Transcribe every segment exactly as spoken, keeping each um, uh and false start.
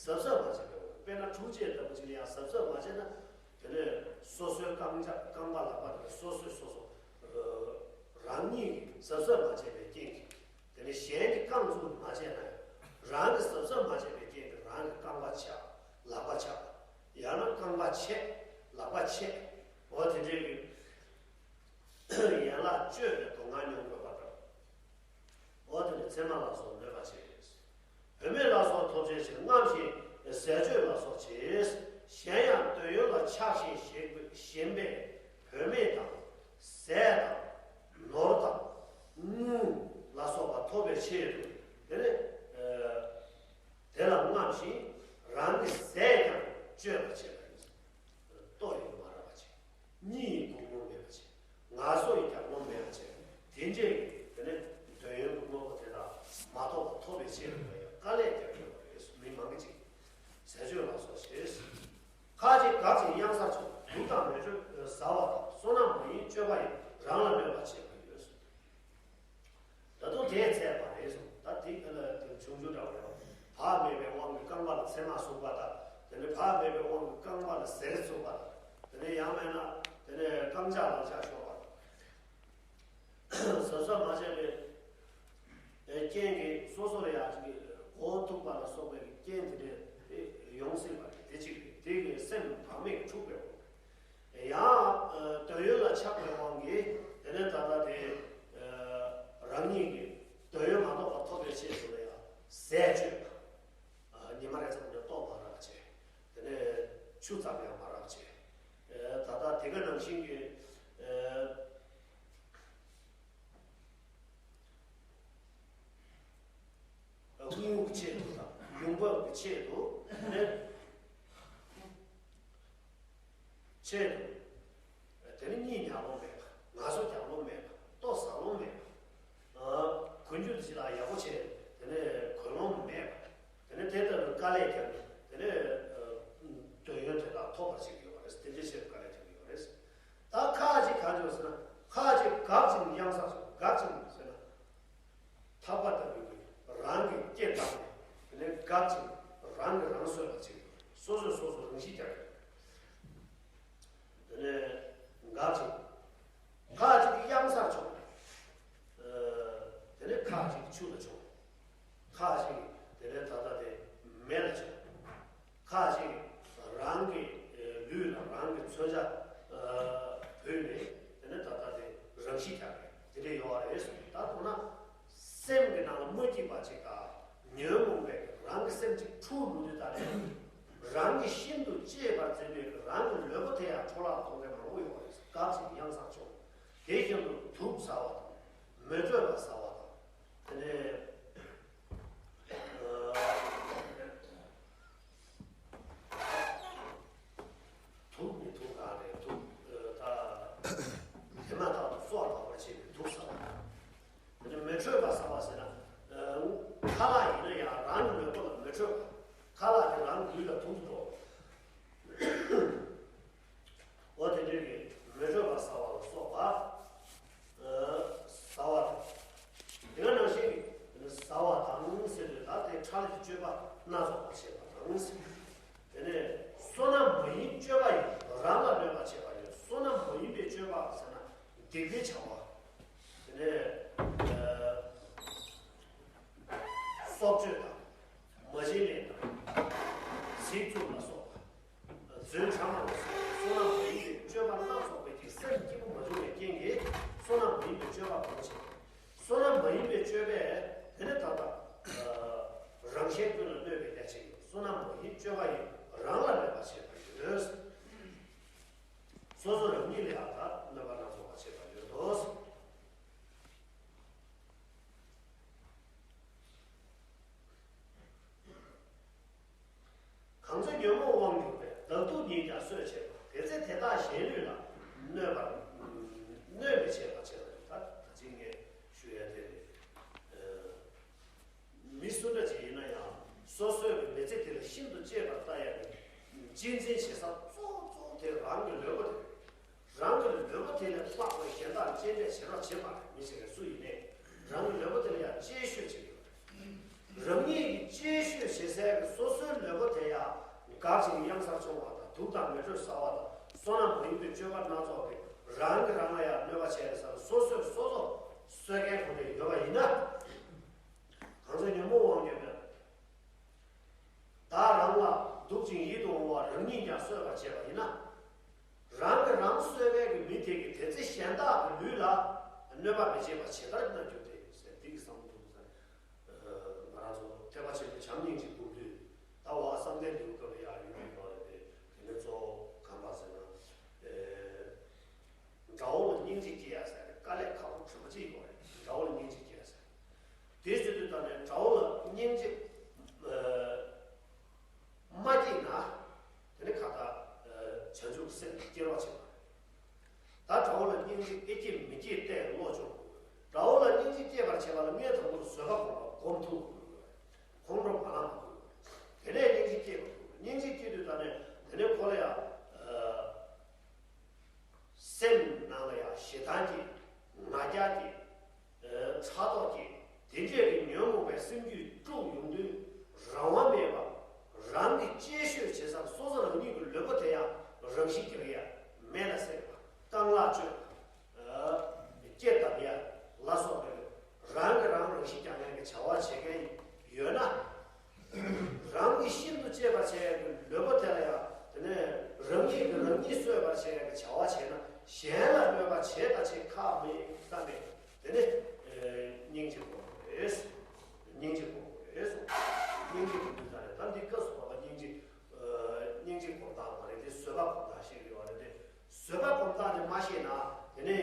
གཟབ་གཟབ་མ་བྱས་པའི། དཔེར་ན་འཁྲུག་ཆས་ལྟ་བུ་ཅིག་ལ་ཡང་གཟབ་གཟབ་མ་བྱས་ན། དེ་ནས་སོ་སོའི་རྐང་ལྕགས་རྐང་པ་ལག་པ་དེ་སོ་སོས་སོ་སོ་རང་ཉིད་ཀྱིས་གཟབ་གཟབ་མ་བྱས་པའི་རྐྱེན་གྱིས། དེ་ནས་གཞན་གྱིས་རྐང་བཙུགས་མ་བྱས་ན་ཡང་། རང་གིས་གཟབ་གཟབ་མ་བྱས་པའི་རྐྱེན་གྱིས་རང་གི་རྐང་པ་ཆག་ལག་པ་ཆག་ཡང་ན་རྐང་པ་ཆད། ལག་པ་ཆད། འོ་དེ་འདྲའི་གི་ཡན་ལག་གཅོད་པའི་སྡུག་བསྔལ་མྱོང་དགོས་པ་དང་། འོ་དེ་ནི་མཚེ་མ་ལ་སོགས་གནོད་པ་བྱེད། བུད་མེད་ལ་སོགས་ཐོབ་བྱའི་ཕྱིར། རྔམ་ཞིང་ཟས་སྤྱོད་ལ་སོགས་བྱེད། གཞན་ཡང་འདོད་ཡོན་ལ་ཆགས་ཤིང་ཞེན་པའི་བུད་མེད་དང་། ཟས་དང་། ནོར་དང་། དངུལ་ལ་སོགས་པ་ཐོབ་པའི་ཆེད་དུ། དེ་ནི་དེ་ལ་རྔམ་ཞིང་རང་གི་ཟས་ཀྱང་སྤྱོད་པར་བྱེད་པ་ཡིན། ལྟོ་ཡང་མ་རག་པ་བྱེད། གཉིད་ཡི་ཁུག་ལོང་མེད་པ་བྱེད། ངལ་གསོ་ཡི་རྒྱག་ལོང་མེད་པ་བྱེད། དེ་འདྲའི་དེ་ནས་འདོད་ཡོན་གྱི་དངོས་པོ་དེ་དག་མ་ཐོབ་པ་ཐོབ་པའི་ཆེད་དུ་ཡང་དཀའ་ལས་རྒྱག་དགོས་པ་རེད། མི་མང་གི་ཅིག་ཟས་སྤྱོད་ལ་སོགས་བྱེད། ཁ་ཅིག་འགག་ཅིང་གཡང་སར་མཆོང་། དུག་དང་མེ་དྲོད་ཟ་བ་དང་། བསོད་ནམས་མ་ཡིན་སྤྱོད་པ་ཡིས། རང་ལ་གནོད་པ་བྱེད་པ་ཡོད། ད་དུང་དེས་ཚད་པ་རེད་གསུངས། ད་དེ་ལ་དེ་ཆུང་ཆུང་འདྲ་བ་རེད། བག་མེད་པའི་དབང་གིས་རྐང་པ་ལ་མཚེ་མ་ཟུག་པ་དང་། དེ་ནས་བག་མེད་པའི་དབང་གིས་རྐང་པ་ལ་གཟེར་ཟུག་པ་དང་། དེ་ནས་ཡང་མིན་ན་དེ་ནས་རྐང་ལྕགས་ལག་ལྕགས་ཤོར་བ་དང་། གཟབ་གཟབ་མ་བྱས་པའི་རྐྱེན་གྱིས་སོ་སོར་ཡང་ཅིག་མགོ་ཐུག་པ་ལ་སོགས་པའི་རྐྱེན་དེ་འདྲ་ཡོང་སྲིད་པ་རེད། དེ་གཅིག་རེད། དེ་གིས་སེམས་བག་མེད་ཀྱི་འཁྲུགས་པའི་འོང་། ཡང་འདོད་ཡོན་ལ་ཆགས་པའི་དབང་གིས་དེ་ནས་ད་ལྟ་དེ་རང་ཉིད་ཀྱི་འདོད་ཡོན་མ་ཐོབ་པ་ཐོབ་པའི་ཆེད་དུ་ལ་ཡང་ཟས་སྤྱོད་པ། ཉི་མ་རེ་ཙམ་ནས་ལྟོ་མ་རག་བྱས། དེ་ནས་ཆུ་ཙམ་ཡང་མ་རག་བྱས། ད་ལྟ་དེ་ག་ནང་བཞིན་གྱི་དངུལ་གྱི་ཆེད་དུ་དང་ཡོང་འབབ་ཀྱི་ཆེད་དུ་ནས་ཆེད་དུ། དེ་ནི་གཉིད་ཉལ་ལོང་མེད་པ། ངལ་གསོ་རྒྱག་ལོང་མེད་པ། ལྟོ་ཟ་ལོང་མེད་པ། གོན་རྒྱུ་དེ་ལ་ཡག་པོ་བྱས། དེ་ནས་གོན་ལོང་མེད་པ། དེ་ནས་དེ་ལྟར་དཀའ་ལས་བརྒྱབ་ནས་དེ་ནས་འདོད་ཡོན་དེ་དག་ཐོབ་པར་བྱེད་ཀྱི་ཡོད་པ་རེད། དེ་འདྲའི་ཆེད་དུ་དཀའ་ལས་བརྒྱབ་ཀྱི་ཡོད་རེད། ད་ཁ་ཅིག་གང་བྱུང་ཟེར་ན། ཁ་ཅིག་འགག་ཅིང་གཡང་སར་སོང་། འགག་ཅིང་ཟེར་ན། ཐག་པ་ལྟ་བུའི་རང་གི་སྐེ་བཏགས་ནས་དེ་ནས་འགག་ཅིང་རང་གིས་རང་གསོད་པར་བྱེད་ཀྱི་ཡོད། སོ་སོས་སོ་སོར་རང་ཤི་རྒྱག་གི་ཡོད། དེ་ནས་འགག་ཅིང་། ཁ་ཅིག་གཡང་སར་མཆོང་། དེ་ནས་ཁ་ཅིག་ཆུ་ལ་མཆོང་། ཁ་ཅིག་དེ་ནས་ད་ལྟ་དེ་མེ་ལ་མཆོང་། ཁ་ཅིག་རང་གི་ལུས་ལ་རང་གི་མཚོན་ཆ་བུད་ནས་དེ་ནས་ད་ལྟ་དེ་རང་ཤི་རྒྱག་གི་དེ་འདྲ་ཡོད་རེད་གསུངས། ད་མདོར་ན། སེམས་ཀྱི་ནང་ལ་མ་སྐྱིད་པ་ཅིག་དང་ཉོན་མོངས་པའི་རང་གི་སེམས་ཅིག་འཁྲུག་འགྲོ་དུས། ད་ནི་རང་གིས་ཤིན་ཏུ་གཅེས་པར་འཛིན་པའི་རང་གི་ལུས་པོ་དེ་ཡང་འཕྲོ་བརླག་གཏོང་མཁན་མང་པོ་ཡོད་པ་རེད། འགག་ཅིང་གཡང་སར་མཆོང་། དེ་བཞིན་དུ་དུག་ཟ་བ་དང་མེ་དྲོད་ལ་ཟ་བ་དང་། དེ་ནས་ཨ། དུག་ནི་དུག་ག་རེད། དུག་ཨ། ད་དེ་མ་ཐག་ཏུ་སྲོག་འཕྲོག་པར་བྱེད་པའི་དུག་ཟ་བ་དང་། དེ་ནས་མེ་དྲོད་ལ་ཟ་བ་ཟེར་ན། ཨ། ཁ་ལག་ཡིན་ན་ཡང་རང་གི་ལུས་པོ་ལ་མེ་དྲོད། ཁ་ལག་དེ་རང་གི་ལུས་ལ་དུག་འགྲོ། འོ་དེ་འདྲའི་གི་མེ་དྲོད་ལ་ཟ་བ་ལ་སོགས་པ། ཨ། ཟ་བ་དང་། དེ་ག་ནང་བཞིན་གྱི་ཟ་བ་དང་ཟེར་དུས་ད་དེ་ཁྲག་ལས་ཀྱི་སྤྱོད་པ་སྣ་ཚོགས་པ་བྱེད་པ་དང་། དེ་ནས་བསོད་ནམས་མ་ཡིན་སྤྱོད་པ་ཡིས། རང་ལ་གནོད་པ་བྱེད་པ་ཡོད། བསོད་ནམས་མ་ཡིན་པའི་སྤྱོད་པ་ཟེར་ན་སྡིག་པའི་བྱ་བ། དེ་ནས་ཨ། སྲོག་གཅོད་དང་། མ་བྱིན་ལེན་དང་། ཚིག་རྩུབ་ལ་སོགས་པ། རྫུན་ཕྲ་མ་ལ་སོགས་པ། བསོད་ནམས་མ་ཡིན་པའི་སྤྱོད་པ་སྣ་ཚོགས་པའི་གི་སེམས་སྐྱིད་པོ་མ་བྱུང་བའི་རྐྱེན་གྱིས་བསོད་ནམས་མ་ཡིན་པའི་སྤྱོད་པ་སྤོང་བྱེད། བསོད་ནམས་མ་ཡིན་པའི་སྤྱོད་པས་དེ་ནི་ད་ལྟ་རང་གཞན་ཀུན་ལ་གནོད་པའི་ལས་བྱེད་ཀྱི། བསོད་ནམས་མ་ཡིན་སྤྱོད་པ་ཡིས། རང་ལ་གནོད་པ་བྱེད་པ་ཡོད། སོ་སོ་རང་ཉིད་ལ་ཡང་ད་གནོད་པ་སྣ་ཚོགས་པ་བྱེད་པ་ཡོད་དོ། གང་ཚེ་ཉོན་མོངས་དབང་གྱུར་པས། བདག་སྡུག་ཉིད་ཀྱང་གསོད་བྱེད་པ། དེ་ཚེ་དེ་དག་གཞན་ལུས་ལ། གནོད་པར་གནོད་མི་བྱེད་པ་བྱེད་པ་ཡིན། ད་ད་ཅི་ངས་ཞུ་ཡ་དེ་རེད། མི་སུ་འདྲ་ཅིག་ཡིན་ན་ཡང་སོ་སོའི་མི་ཚེ་དེ་ལ་ཤིན་ཏུ་གཅེས་པར་ལྟ་ཡ་གི་གཅེས་འཛིན་བྱེད་ས་གཙོ་བོ་གཙོ་བོ་དེ་རང་གི་ལུས་པོ་དེ་རེད། རང་གི་ལུས་པོ་དེ་ལས་ལྷག་པའི་གཞན་དག་གཅེས་སྤྲས་བྱེད་རོགས་བྱེད་པ་རེད། མི་ཞིག་གིས་སུ་ཡིན་ནའི་རང་གི་ལུས་པོ་དེ་ལ་ཡང་གཅེས་ཤོས་བྱེད་དགོས་རེད། རང་ཉིད་ཀྱི་གཅེས་ཤོས་བྱེད་སའི་གི་སོ་སོའི་ལུས་པོ་དེ་ཡང་འགག་ཅིང་གཡང་སར་མཆོང་བ་དང་དུག་དང་མེ་དྲོད་ཟ་བ་དང་བསོད་ནམས་མ་ཡིན་པའི་སྤྱོད་པ་སྣ་ཚོགས་ཀྱིས་རང་གིས་རང་ལ་ཡང་གནོད་པ་བྱས་ས་སོ་སོས་སོ་སོ་གསོད་མཁན་ཁོ་ནས་ཡོད་པ་ཡིན་ན། གང་ཚེ་ཉོན་མོངས་དབང་གྱུར་ན། བདག་རང་ལ་སྡུག་ཅིང་ཡིད་དུ་འོང་བ་རང་ཉིད་ཀྱང་གསོད་པར་བྱེད་པ་ཡིན་ན། རང་གིས་རང་གསོད་མཁན་གྱི་མི་དེ་གིས་དེ་ཚེ་གཞན་དག་གི་ལུས་ལ་གནོད་པ་མི་བྱེད་པ་ཇི་ལྟར་ན་འགྱུར་ཏེ་ཟེར། འདི་གི་བསམ་བློ་ཐུབ་ས་ནས། ང་རང་ཚོ་ཐེག་པ་ཆེན་པོའི་བྱམས་སྙིང་རྗེ་སྒོམ་དུས་ད་བ་བསམ་གཏན་འདུལ་སྐབས་ལ་ཡང་ཡོད་པའི་བར་དེ་དེ་ནས་གཙོ་བོ་གང་པ་ཟེར་ན། དགྲ་བོ་ལ་སྙིང་རྗེ་སྐྱེ་ཡ་ཟེར་ནས་དཀའ་ལས་ཁག་པོ་དྲག་པོ་ཅིག་ཡོད་རེད། དགྲ་བོ་ལ་སྙིང་རྗེ་སྐྱེ་ཡ་ཟེར། དེ་བྱེད་དུས་ད་ནས་དགྲ་བོ་ལ་སྙིང་རྗེ་མ་སྐྱེས་ན། དེ་ནི་ཁ་ད་བྱང་ཆུབ་སེམས་སྐྱེ་རོགས་བྱེད་པ་རེད། ད་དགྲ་བོ་ལ་སྙིང་རྗེ་ཨེ་སྐྱེ་མི་སྐྱེ་བལྟས་བློ་སྦྱོང་དགོས། དགྲ་བོ་ལ་སྙིང་རྗེ་སྐྱེ་བར་བྱེད་པ་ལ་ངས་དང་པོར་བཟོད་པ་སྒོམ་པ་སྒོམ་ཐུབ་དགོས། ཁོང་ཁྲོ་མ་ལངས་དགོས། དེ་ནས་སྙིང་རྗེ་སྐྱེ་དགོས། སྙིང་རྗེ་སྐྱེ་དུས་ད་ནས་དེ་ནས་ཁོ་ལ་ཡང་། སེམས་ནང་ལ་ཡང་ཞེ་སྡང་སྐྱེ། ང་རྒྱལ་སྐྱེ། ཕྲག་དོག་སྐྱེ། དེ་འདྲས་ཀྱི་ཉོན་མོངས་པའི་སེམས་རྒྱུད་དཀྲུགས་ཡོང་དུས་རང་དབང་མེད་པ། རང་གི་གཅེས་ཤོས་བྱེད་ས་སོ་སོ་རང་ཉིད་ཀྱི་ལུས་པོ་དེ་ཡང་རང་ཤི་རྒྱག་ཡ། མེ་ལ་བསྲེགས་པ། རྐང་ལག་གཅོད། སྐེ་བརྡབ་ཡ་ལ་སོགས་པའི་རང་གིས་རང་རང་ཤི་རྒྱག་མཁན་གྱི་བྱ་བ་བྱེད་མཁན་ཡོད་ན། རང་གིས་ཤིན་ཏུ་གཅེས་པར་བྱས་པའི་ལུས་པོ་དེ་ལ་ཡང་དེ་ནས་རང་ཉིད་ཀྱིས་རང་ཉིད་གསོད་པར་བྱས་པའི་བྱ་བ་བྱས་ན་གཞན་ལ་གནོད་པ་བྱེད་དང་བྱེད་ཁག་མེད་བསམ་པས་དེ་ནས་སྙིང་རྗེ་དགོས་རེད། སྙིང་རྗེ་དགོས་རེད། སྙིང་རྗེ་དགོས་དུས་ད་རེད། ད་འདི་སྐབས་སུ་བབ་པ་སྙིང་རྗེ། སྙིང་རྗེ་སྒོམ་སྟངས་མ་རེད་དེ། བཟོད་པ་སྒོམ་སྟངས་ཤེས་དགོས་པ་རེད་དེ། བཟོད་པ་སྒོམ་སྟངས་དེ་མ་ཤེས་ན་དེ་ནས་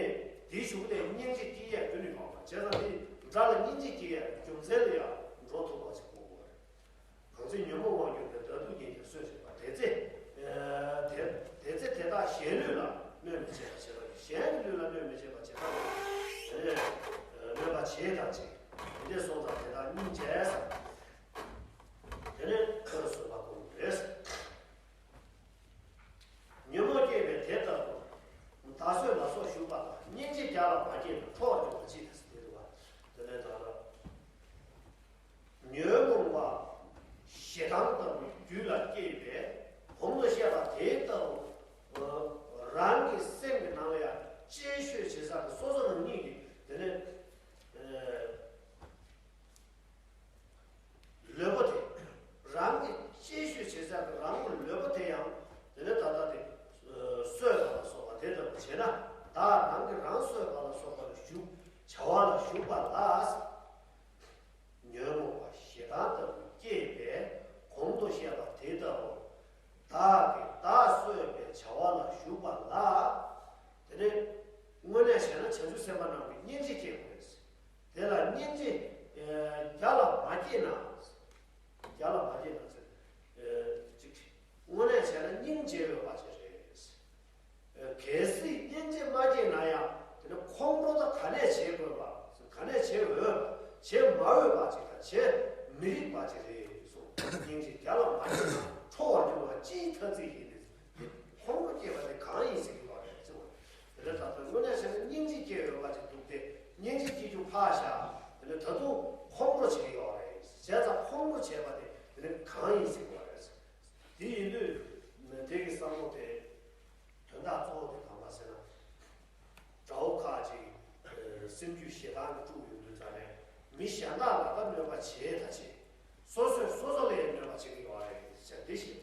དེའི་གཞུག་དེ་སྙིང་རྗེ་སྐྱེ་ཡས་ཁྱོན་ནས་ཡོང་བ་བྱས་ཙང་དེ་དགྲ་ལ་སྙིང་རྗེ་སྐྱེ་ཡས་རྒྱུ་མཚན་ལ་ཡང་འགྲོ་ཐུབ་པ་ཞིག་དགོས་པ་རེད། གང་ཚེ་ཉོན་མོངས་དབང་གྱུར་ཏེ། ད་དུང་ཉིད་ཀྱིས་གསོད་བྱེད་པ། དེ་ཚེ་དེ་དེ་ཚེ་དེ་དག་གཞན་ལུས་ལ་གནོད་མི་བྱེད་པ་བྱེད་པ། གཞན་གྱི་ལུས་ལ་གནོད་མི་བྱེད་པ་བྱེད་པ་ལ་དེ་ནས་གནོད་པ་བྱེད་དང་བྱེད། དེ་འདྲས་སོང་ཙང་དེ་དག་སྙིང་རྗེ་ས། དེ་ནས་ཁོ་ལ་བཟོད་པ་སྒོམ་དགོས། ཉོན་མོངས་སྐྱེས་པས་དེ་ལྟ་བུ། བདག་གསོད་ལ་སོགས་ཞུགས་པ་དང་། སྙིང་རྗེ་བརྒྱ་ལ་མ་སྐྱེས་ན། ཁྲོ་བར་འགྱུར་བ་ཅི་སྟེ་ཟེར་དེ་རེད་བ། དེ་ནས་ད་ལྟ་ཉོན་མོངས་པ་ཞེ་སྡང་ལྟ་བུའི་རྒྱུད་ལ་སྐྱེས་པས་གོང་དུ་བཤད་པ་དེ་ལྟ་བུ། རང་གི་སེམས་ཀྱི་ནང་ལ་ཡང་གཅེས་ཤོས་བྱེད་ས་དེ་སོ་སོ་རང་ཉིད་ཀྱི་དེ་ནས། ལུས་པོ་དེ། རང་གི་གཅེས་ཤོས་བྱེད་ས་གི་རང་གི་ལུས་པོ་དེ་ཡང་དེ་ནས་ད་ལྟ་དེ་གསོད་པ་ལ་སོགས་པ་དེ་ལྟ་བུ་བྱས་ན། བདག་རང་གིས་རང་གསོད་པ་ལ་སོགས་པ་ལ་ཞུགས་བྱ་བ་ལ་ཞུགས་པ་ལ། ཉོན་མོངས་པ་ཞེ་སྡང་ལྟ་བུ་སྐྱེས་པས་གོང་དུ་བཤད་པ་དེ་ལྟ་བུ། བདག་གིས་བདག་གསོད་པའི་བྱ་བ་ལ་ཞུགས་པ་ལ། དེ་ནས་དངོས་གནས་བྱས་ན་བྱང་ཆུབ་སེམས་དཔའ་རྣམས་ཀྱིས་སྙིང་རྗེ་སྐྱེ་དགོས་རེད། དེ་ལ་སྙིང་རྗེ་བརྒྱ་ལ་མ་སྐྱེས་ན། བརྒྱ་ལ་མ་སྐྱེས་ན་ཟེར། ཅིག་དངོས་གནས་བྱས་ན་སྙིང་རྗེ་འོས་པ་ཅིག་རེད། གལ་སྲིད་སྙིང་རྗེ་མ་སྐྱེས་ན་ཡང་དེ་ནི་ཁོང་ཁྲོ་དང་ག་ནས་བྱེད་དགོས་པ། ག་ནས་བྱེད་འོས་པ། བྱེད་མ་འོས་པ་ཅིག་དང་བྱེད་མི་རིགས་པ་ཅིག་རེད་གསུངས། སྙིང་རྗེ་བརྒྱ་ལ་མ་སྐྱེས་ན་ཁྲོ་བར་འགྱུར་བ་སྤྱིའི་ཐ་ཚིག་ཡིན་ཏེ། ཁོང་ཁྲོ་སྐྱེས་པ་དེ་གང་ཡིན་ཟེར་གྱི་ཡོད་རེད་གསུངས། དེ་ལས་ད་ལྟ་དངོས་གནས་བྱས་ན་སྙིང་རྗེ་སྐྱེ་འོས་པ་ཅིག་འདུག་སྟེ། སྙིང་རྗེ་སྐྱེ་རྒྱུ་ཕར་བཞག་དེ་ནས་ད་དུང་ཁོང་ཁྲོ་བྱེད་ཀྱི་ཡོད་རེད། བྱས་ཙང་ཁོང་ཁྲོ་བྱས་པ་དེ་དེ་ནས་གང་ཡིན་ཟེར་གྱི་ཡོད་རེད། དེ་ཡིན་དུས་དེ་གི་བསམ་བློ་དེ་དོན་དག་གཙོ་བོ་དེ་གང་ལ་ཟེར་ན། དགྲ་བོ་ཁག་ཅིག་སེམས་རྒྱུད་ཞེ་སྡང་གིས་དཀྲུགས་ཡོང་དུས་ཙ་ནས་མི་གཞན་དག་ལ་ད་གནོད་པ་བྱེད་ད་བྱེད། སོ་སོས་སོ་སོ་ལ་ཡང་གནོད་པ་བྱེད་ཀྱི་ཡོད་རེད་ཟེར་འདི་བཤད།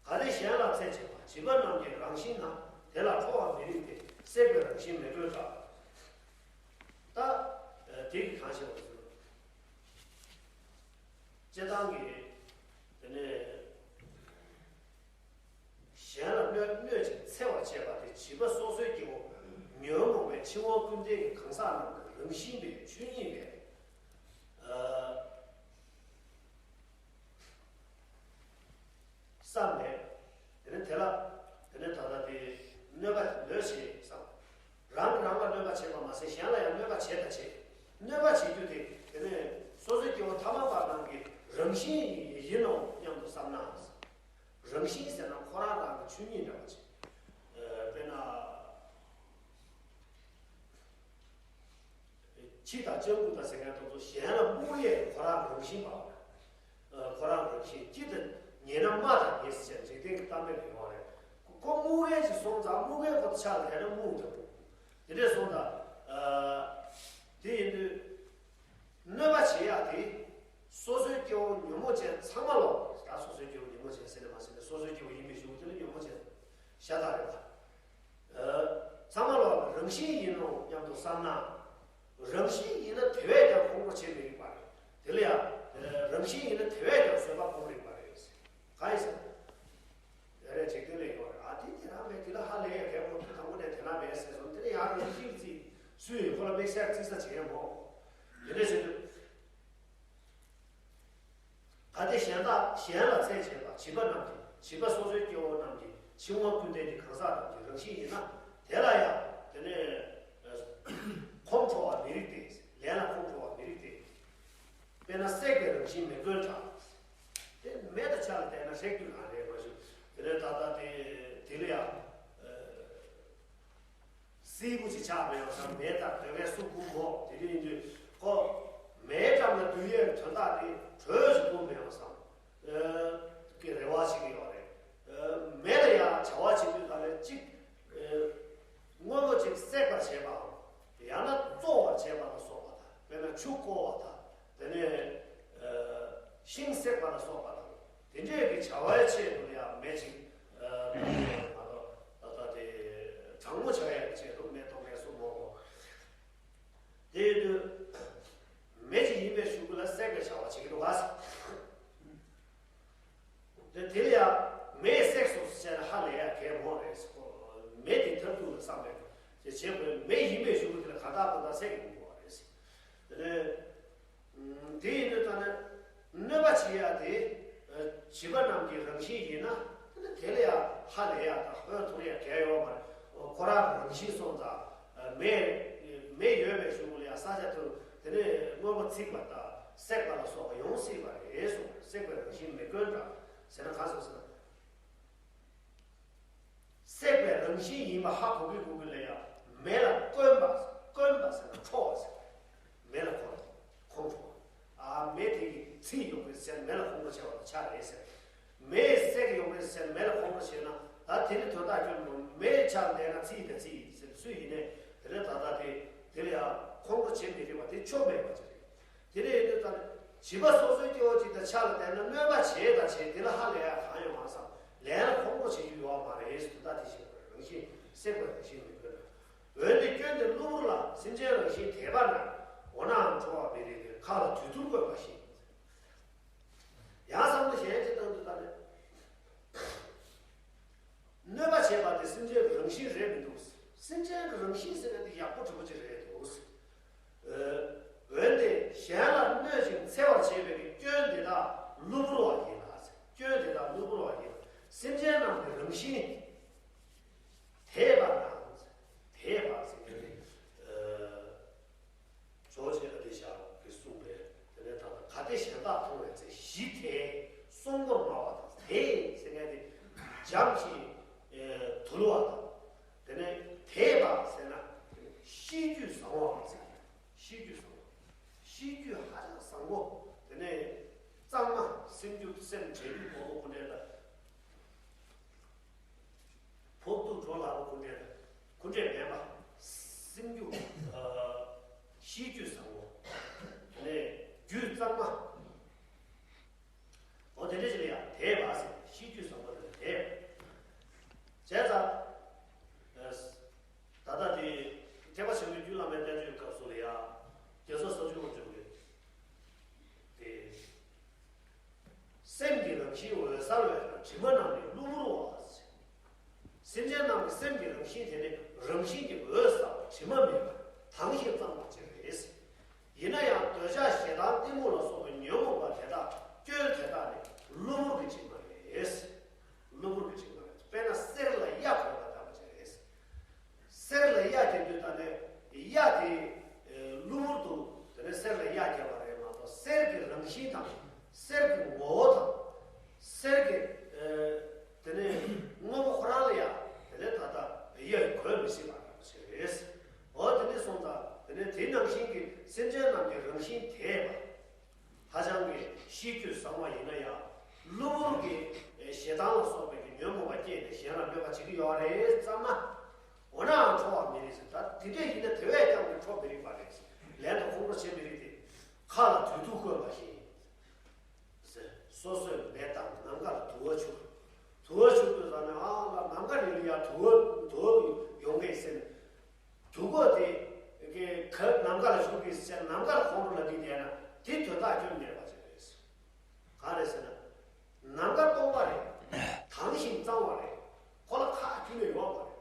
གལ་ཏེ་གཞན་ལ་འཚེ་བྱེད་པ། བྱིས་པ་རྣམས་ཀྱི་རང་བཞིན་ན། དེ་ལ་ཁྲོ་བ་མི་རིགས་ཏེ། བསྲེགས་པའི་རང་བཞིན་མེ་དྲོད་འདྲ། ད་དེ་གི་གང་ཞེས་པ་ཟེར། སྤྱིར་བཏང་གི་དེ་ནས་གཞན་ལ་གནོད་གནོད་ཅིང་འཚེ་བར་བྱེད་པ་དེ་བྱིས་པ་སོ་སོའི་སྐྱེ་བོ་ཉོན་མོངས་པའི་འཆིང་བ་ཀུན་ལྡན་གྱི་གང་ཟག་རྣམས་ཀྱི་རང་བཞིན་པའི་ཆོས་ཉིད་པས། བསམ་ནས། དེ་ནས་དེ་ལ་དེ་ནས་ད་ལྟ་དེ་གནོད་པ་ལོས་བྱེད་བསམ། རང་གིས་རང་ལ་གནོད་པ་བྱེད་པ་མ་ཟད་གཞན་ལ་ཡང་གནོད་པ་བྱེད་དང་བྱེད། གནོད་པ་བྱེད་རྒྱུ་དེ་དེ་ནས་སོ་སོའི་སྐྱེ་བོ་ཐ་མལ་པ་རྣམས་ཀྱི་རང་བཞིན་ཡིན་ནོ་སྙམ་དུ་བསམ་ན། རང་བཞིན་ཟེར་ན་ཁོ་རང་རང་གི་ཆོས་ཉིད་འདྲ་བ་ཅིག་ཁྱི་དང་སྤྱང་ཀི་དང་ཟེར་མཁན་དེ་ཚོ་གཞན་ལ་དམིགས་ཡས་ཁོ་རང་རང་བཞིན་པ། ཁོ་རང་རང་བཞིན། ཁྱི་དེ་ཉེས་ན་རྨ་དང་ཉེས་ཟེར་བྱས་འཇིག་རྟེན་གྱི་གཏམ་དཔེ་ཡོད་རེད། ཁོ་དམིགས་ཡས་ཅིག་སོང་ཙང་དམིགས་ཡས་ཁོ་ཆགས་ལ་དེ་ན་དམིགས་དང་དེ་འདྲས་སོང་ཙང་། དེ་ཡིན་དུས། གནོད་པ་བྱེད་ཡ་དེ། སོ་སོའི་སྐྱེ་བོ་ཉོན་མོངས་ཅན་ཚང་མ་ལོག་ད་སོ་སོའི་སྐྱེ་བོ་ཉོན་མོངས་ཅན་ཟེར་ནས་མ་ཟེར་ནས་སོ་སོའི་སྐྱེ་བོ་ཡིན་པའི་གཞུང་དེ་ལ་ཉོན་མོངས་ཅན་ཤ་སྟག་རེད་པ། ཚང་མ་ལོག་རང་བཞིན་ཡིན་ནོ་སྙམ་དུ་བསམ་ན། རང་བཞིན་ཡིན་ན་དེ་བས་ཀྱང་ཁོང་ཁྲོ་བྱེད་མི་རིགས་པ་རེད། དེ་ལ་ཡང་། རང་བཞིན་ཡིན་ན་དེ་བས་ཀྱང་བཟོད་པ་སྒོམ་རིགས་པ་རེད། གང་ཡིན་ཟེར་ན། ཡ་རེད་འཇིག་རྟེན་ལས་ཡོད་རེད། ཨ་དེ་དེ་རང་མེད་དེ་ལ་ཧ་ལས་ཡ་གལ་མོ་དེ་དང་པོ་ནས་དེ་རང་མེད་ཟེར་སོང་། དེ་ནས་ཡང་རང་བཞིན་རྩིས་སུ་ཡིན་ཁོ་ལ་དམིགས་བསལ་རྩིས་ས་བྱེད་ཡ་མོ། དེ་འདྲ་བྱེད་དུས། གལ་ཏེ་གཞན་དག་གཞན་ལ་འཚེ་བྱེད་པ་བྱིས་པ་རྣམས་ཀྱི་བྱིས་པ་སོ་སོའི་སྐྱེ་བོ་རྣམས་ཀྱི་འཆིང་བ་ཀུན་ལྡན་གྱི་གང་ཟག་རྣམས་ཀྱི་རང་བཞིན་ཡིན་ན་དེ་ལ་ཡང་དེ་ནས་ཁོང་ཁྲོ་བ་མི་རིགས་ཏེ། ལན་ལ་ཁོང་ཁྲོ་བ་མི་རིགས་ཏེ། དཔེར་ན་བསྲེགས་པའི་རང་བཞིན་མེ་བཀོན་འདྲ། དེ་མེ་དང་ཆར་ལ་བརྟེན་ན་བསྲེགས་རྒྱུ་གང་རེད་མ་ཞུ། དེ་ནས་ད་ལྟ་དེ་དེ་ལ་ཡང་སིལ་བུ་ཅིག་ཆགས་པའི་ཡང་སང་མེ་ལྟར་སྡོད་མཁན་སུ་ཀུན་གོ། དེ་འདྲ་ཡིན་དུས་ཁོ་མེའི་འགྲམ་ལ་སྡོད་ཡས་དོན་དག་དེ་དྲོད་ཅིག་ཕུང་པའི་ཡང་སང་གི་རེ་བ་བྱེད་ཀྱི་ཡོད་རེད། མེ་ལ་ཡང་བྱ་བ་བྱེད་དུས་ག་ལེར་གཅིག་དངོས་པོ་གཅིག་བསྲེག་པར་བྱེད་པའམ། ཡང་ན་བཙོ་བར་བྱེད་པ་ལ་སོགས་པ་དང་། དཔེར་ན་ཆུ་བསྐོལ་བ་དང་། དེ་ནས་ཤིང་བསྲེག་པ་ལ་སོགས་པ་དང་། དེ་འདྲས་ཀྱི་བྱ་བའི་ཆེད་དུ་ཡང་མེ་གཅིག་མ་གཏོགས་ད་ལྟ་དེ་གྲང་མོ་ཆགས་ཡག་གི་ཆེད་དུ་མེ་གཏོང་མཁན་སུ་མོ་གོ། དེ་ཡིན་དུས་མེ་གཅིག་ཡིན་པའི་གཞུག་གུ་ལ་བསྲེག་པའི་བྱ་བ་བྱེད་ཀྱི་འདུག་ག། དེ་དེ་ལ་ཡང་མེས་བསྲེགས་སོ་ཟེར་ན་ཧ་ལས་ཡ་གལ་མོ་རེད། མེ་དེ་ཐབས་སྡུག་ལ་བསམ་པས་ཅེས་བྱས་པས་མེ་ཡིན་པའི་གཞུག་གུ་དེ་ལ་ག་དག་པོ་དང་བསྲེག་གི་མི་འདུག་བ་རེད། དེ་ནས་དེ་ཡིན་དུས་ད་ནི་གནོད་པ་བྱེད་ཡ་དེ་བྱིས་པ་རྣམས་ཀྱི་རང་བཞིན་ཡིན་ན་དེ་ནི་དེ་ལ་ཡང་ཧ་ལས་ཡ་དང་ཧོན་ཐོར་ཡ་གལ་ཡོད་མ་རེད། ཁོ་རང་རང་བཞིན་སོང་ཙང་མེ་མེ་ཡོད་པའི་གཞུག་གུ་ལ་ཡང་ས་ཆ་དུ་དེ་ནས་དངོས་པོ་ཚིག་པ་དང་བསྲེག་པ་ལ་སོགས་པ་ཡོང་སྲིད་པ་རེད་གསུངས། བསྲེག་པའི་རང་བཞིན་མེ་བཀོན་འདྲ་ཟེར་ན་གང་སོང་ཟེར་ན། བསྲེག་པའི་རང་བཞིན་ཡིན་པ་ཧ་གོ་གི་གོ་གི་ལ་ཡང་མེ་ལ་བསྐོན་པ། བསྐོན་པ་ཟེར་ན་འཕྲོ་བ་ཟེར། མེ་ལ་འཁོར་ཁོང་ཁྲོ་བ། ཨ་མེ་དེ་གི་ཚིག་ཡོང་གི་ཟེར་མེ་ལ་ཁོང་ཁྲོ་བྱེད་པ་ལ་ཆ་རེད་ཟེར། མེ་བསྲེག་ཡོང་གི་ཟེར་མེ་ལ་ཁོང་ཁྲོ་བྱེད་ན་ད་དེ་ནི་དོན་དག་སྐྱོན་མོ་མེ་ཆ་ལ་བསྡད་ན་ཚིག་དང་ཚིག་ཡིན་ཟེར་སུ་ཡིན་ནས་དེ་ལས་ད་ལྟ་དེ་དེ་ལ་ཡང་ཁོང་ཁྲོ་བྱེད་མི་རིགས་པ་དེ་ཆོ་མེད་པ་ཅིག་རེད། དེ་ནས་ཡིན་དུས་ད་ནི་བྱིས་པ་སོ་སོའི་སྐྱེ་བོ་གཅིག་དང་ཆ་ལ་བསྡད་ན་གནོད་པ་བྱེད་དང་བྱེད་དེ་ལ་ཧ་ལས་ཡ་གང་ཡོང་བ་བསམ་ལན་ལ་ཁོང་ཁྲོ་བྱེད་རྒྱུ་ཡོད་མ་རེད་ཟེར། དུས་ད་དེ་བཞིན་རང་བཞིན་བསྲེག་པའི་རང་བཞིན་མི་དགོས་ན། འོན་ཏེ་སྐྱོན་དེ་གློ་བུར་ལ་སེམས་ཅན་རང་བཞིན་དེས་པ་ན། འོ་ནའང་ཁྲོ་བ་མི་རིགས་ཏེ་ཁ་ལ་དུས་ཐུར་བཀོད་པ་བཞིན། ཡང་བསམ་བློ་གཞན་ཅིག་བཏང་དུས་ད་ནི། གནོད་པ་བྱེད་པ་དེ་སེམས་ཅན་གྱི་རང་བཞིན་རེད་མི་འདུག། སེམས་ཅན་གྱི་རང་བཞིན་ཟེར་ན་དེ་ཡག་པོ་གྲུབ་པོ་ཅིག་རེད་འདུག། འོན་ཏེ་གཞན་ལ་གནོད་ཅིང་འཚེ་བར་བྱེད་པའི་སྐྱོན་དེ་དག་གློ་བུར་བ་ཡིན་ལ། སྐྱོན་དེ་དག་གློ་བུར་བ་ཡིན་ལ། སེམས་ཅན་རྣམས་ཀྱི་རང་བཞིན་དེས་པ་ན། དེས་པ་ཟེར་ན་དེ། ཇོ་བོ་རྗེ་ཨ་ཏི་ཤ་གིས་གསུངས་པའི་དེ་ནས་ད་ལྟ་གལ་ཏེ་གཞན་དག་མཐོང་བས་ཚེ་གཞི་དེས་སྲུང་འཁོར་སྨྲ་བ་དང་དེས་ཟེར་མཁན་དེ་འཇམ་ཞིང་དུལ་བ་དང་། དེ་ནས་དེས་པ་ཟེར་ན་ཤེས་རྒྱུད་བཟང་བའམ་ཟེར། ཤེས་རྒྱུད་བཟང་བ། ཤེས་རྒྱུད་ཧ་ཅང་བཟང་པོ། དེ་ནས་གཙང་མ་སེམས་རྒྱུད་སེམས་བྱེད་རྒྱུད་པོ་ཁོ་འདྲ་ལ། ཕོག་ཐུག་འགྲོ་ལ་ཁོ་འདྲ་ཁོ་འདྲ་མེད་པ། སེམས་རྒྱུད་ཤེས་རྒྱུད་བཟང་པོ། དེ་ནས་རྒྱུད་གཙང་མ། འོ་དེ་འདྲ་ཞིག་ལ་ཡང་དེས་པ་ཟེར། ཤེས་རྒྱུད་བཟང་པོ་དེ་ལ་དེས། བྱས་ཙང་། ད་ལྟ་དེ་ཐེག་པ་ཆེན་པོའི་རྒྱུད་བླ་མའི་བསྟན་བཅོས་སྐབས་སུ་ལ་ཡང་རྒྱལ་ཚབ་ས་འབྱུང་དབང་ཕྱུག་གིས་དེ། སེམས་ཀྱི་རང་བཞིན་འོད་གསལ་བས་ན་དྲི་མ་རྣམས་ནི་གློ་བུར་བ། སེམས་ཅན་རྣམས་ཀྱི་སེམས་ཀྱི་རང་བཞིན་དེ་ནི་རང་བཞིན་གྱིས་འོད་གསལ་བ་དྲི་མ་མེད་པ་དྭངས་ཤིང་གཙང་བ་ཅིག་རེད། ཡིན་ན་ཡང་འདོད་ཆགས་ཞེ་སྡང་གཏི་མུག་ལ་སོགས་པའི་ཉོན་མོངས་པ་དེ་དག་སྐྱོན་དེ་དག་ནི་གློ་བུར་གྱི་དྲི་མ་རེད། གློ་བུར་གྱི་དྲི་མ་རེད། དཔེར་ན་གསེར་ལ་གཡའ་བསྐོས་པ་ལྟ་བུ་ཅིག་རེད། གསེར་ལ་གཡའ་བརྒྱབ་དུས་ད་ནི་གཡའ་དེ་གློ་བུར་དུ་དེ་ནས་གསེར་ལ་གཡའ་བརྒྱབ་པ་རེད་མ་གཏོགས་གསེར་གྱི་རང་བཞིན་དང་གསེར་གྱི་ངོ་བོ་དང་གསེར་གྱི་དེ་ནས་དངོས་པོ་ཁོ་རང་ལ་ཡང་དེ་ནས་ད་ལྟ་གཡའ་གོས་མི་སྲིད་པ་རེད། འོ་དེ་ནས་སོང་ཙང་དེ་ནས་དེ་ནང་བཞིན་གྱི་སེམས། ཡིན་ན་ཡང་། གློ་བུར་གྱི་ཞེ་སྡང་ལ་སོགས་པའི་གི་ཉོན་མོངས་པ་སྐྱེས་ནས་གཞན་ལ་གནོད་པ་བྱེད་ཀྱི་ཡོད་རེད་བསམ་ན། འོ་ནའང་ཁྲོ་བ་མི་རིགས་ཟེར། ད་དེ་འདྲས་ཡིན་ན་དེ་བས་ཀྱང་ཁྲོ་མི་རིགས་པ་རེད། ལན་དུ་ཁོང་ཁྲོ་བྱེད་མི་རིགས་ཏེ། མཁའ་ལ་དུས་དུ་བཀོད་པ་བཞིན། ཟེར། སོ་སོའི་མེ་དང་ནམ་མཁའ་ལ་དུ་བ་འཕྱུར། དུ་བ་འཕྱུར་དུས་ཙམ་ནས་ཨ་ལ་ནམ་མཁའ་ནས་ཡར་དུ་བ་དུ་བ་ཡོང་གི་ཟེར་ནས། དུ་བ་དེ་ག་ནམ་མཁའ་ལ་འཕྱུར་གི་ཟེར། ནམ་མཁའ་ལ་ཁོང་ཁྲོ་ལབ་ཀྱི་བསྡད་ན་དེ་དོན་དག་སྐྱོན་མེད་པ་ཅིག་རེད། གང་རེད་ཟེར་ན། ནམ་མཁའ་སྟོང་པ་རེད། དྭངས་ཤིང་གཙང་བ་རེད། ཁོ་ལ་ཁ་ཁྱོན་ནས་ཡོད་པ་རེད།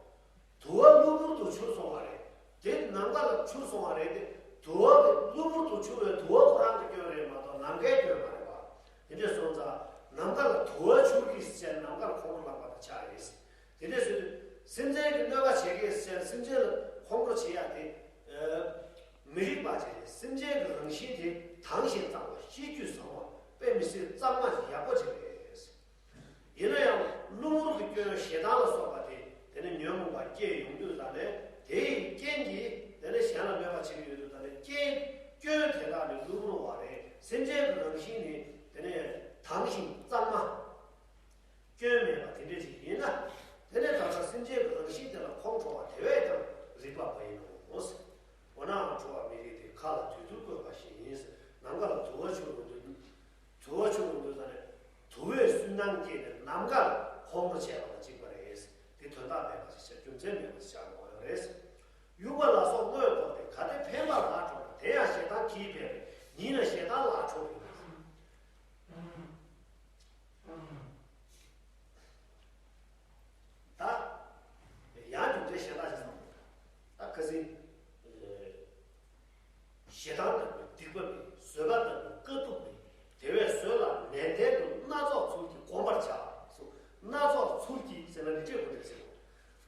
དུ་བ་གློ་བུར་དུ་འཕྱུར་སོང་བ་རེད། དེ་ནམ་མཁའ་ལ་འཕྱུར་སོང་བ་རེད་དེ། དུ་བ་གི་གློ་བུར་དུ་འཕྱུར་བའི་དུ་བ་ཁོ་རང་གི་སྐྱོན་རེད་མ་གཏོགས་ནམ་མཁའི་སྐྱོན་མ་རེད་པ། དེ་འདྲས་སོང་ཙང་ནམ་མཁའ་ལ་དུ་བ་འཕྱུར་གྱི་ཟེར། ནམ་མཁའ་ལ་ཁོང་ཁྲོ་ལངས་པ་དང་ཆ་རེད། དེ་འདྲས་སོང་དུས་སེམས་ཅན་གྱི་གནོད་པ་བྱེད་ཀྱི་ཟེར། སེམས་ཅན་ལ་ཁོང་ཁྲོ་བྱེད་ཡ་དེ་མི་རིགས་པ་ཅིག་རེད། སེམས་ཅན་གྱི་རང་བཞིན་དེ་དྭངས་ཤིང་གཙང་བ། གཤིས་རྒྱུད་བཟང་བ། དཔེ་མི་སྲིད་གཙང་མ་ཡག་པོ་ཅིག་རེད། ཡིན་ན་ཡང་གློ་བུར་གྱི་སྐྱོན་ཞེ་སྡང་ལ་སོགས་པ་དེ་དེ་ནི་ཉོན་མོངས་པ་སྐྱེས་ཡོང་དུས་ཙམ་ནས། དེ་ཡི་རྐྱེན་གྱིས་དེ་ནི་གཞན་ལ་གནོད་པ་བྱེད་ཀྱི་ཡོད་དུས་ཙམ་ནས། རྐྱེན་སྐྱོན་དེ་དག་ནི་གློ་བུར་བ་རེད། སེམས་ཅན་གྱི་རང་བཞིན་ནི་དེ་ནི་དྭངས་ཤིང་གཙང་མ། སྐྱོན་མེད་པ་དེ་འདྲ་ཞིག་ཡིན་ན། དེ་ནས་ད་ལྟ་སེམས་ཅན་གྱི་རང་བཞིན་དེ་ལ་ཁོང་ཁྲོ་བ་དེ་བས་ཀྱང་རིགས་པ་མ་ཡིན་ནོ། འོ་ན་ཁྲོ་བ་མི་རིགས་ཏེ། མཁའ་ལ་དུས་དུ་བཀོད་པ་བཞིན། ནམ་མཁའ་ལ་དུ་བ་འཕྱུར་རུང་དུ། དུ་བ་འཕྱུར་རུང་དུ་ཟེར་ནས། དུ་བས་སུན་སྣང་སྐྱེས་ནས་ནམ་མཁའ་ལ་ཁོང་ཁྲོ་བྱས་པ་དང་གཅིག་པ་རེད། དེ་དོན་དག་མེད་པ་ཞིག་བྱ། རྒྱུ་མཚན་མེད་པ་ཞིག་བྱ་དགོས་ཡོད་རེད། དབྱུག་པ་ལ་སོགས་དངོས་བཀོལ་ཏེ། གལ་ཏེ་འཕེན་པ་ལ་ཁྲོ་ན། དེ་ཡང་ཞེ་སྡང་གིས་འཕེན་པས། ཉིད་ནི་ཞེ་སྡང་ལ་ཁྲོ་བའི། ད་ཡང་རྒྱུ་མཚན་གཞན་དག་ཅིག་བསམ་བློ། ད་ཁ་སང་ཞེ་སྡང་ལྟ་བུའི་སྡིག་པ་མེད། བཟོད་པ་ལྟ་བུའི་དཀའ་སྡུག་མེད། དེ་བས་བཟོད་ལ་ནན་ཏན་དུ། སྣ་ཚོགས་ཚུལ་གྱིས་བསྒོམ་པར་བྱ། སོ། སྣ་ཚོགས་ཚུལ་གྱིས་ཟེར་ན་ནི་ཅི་དགོས་རེད་ཟེར་བ།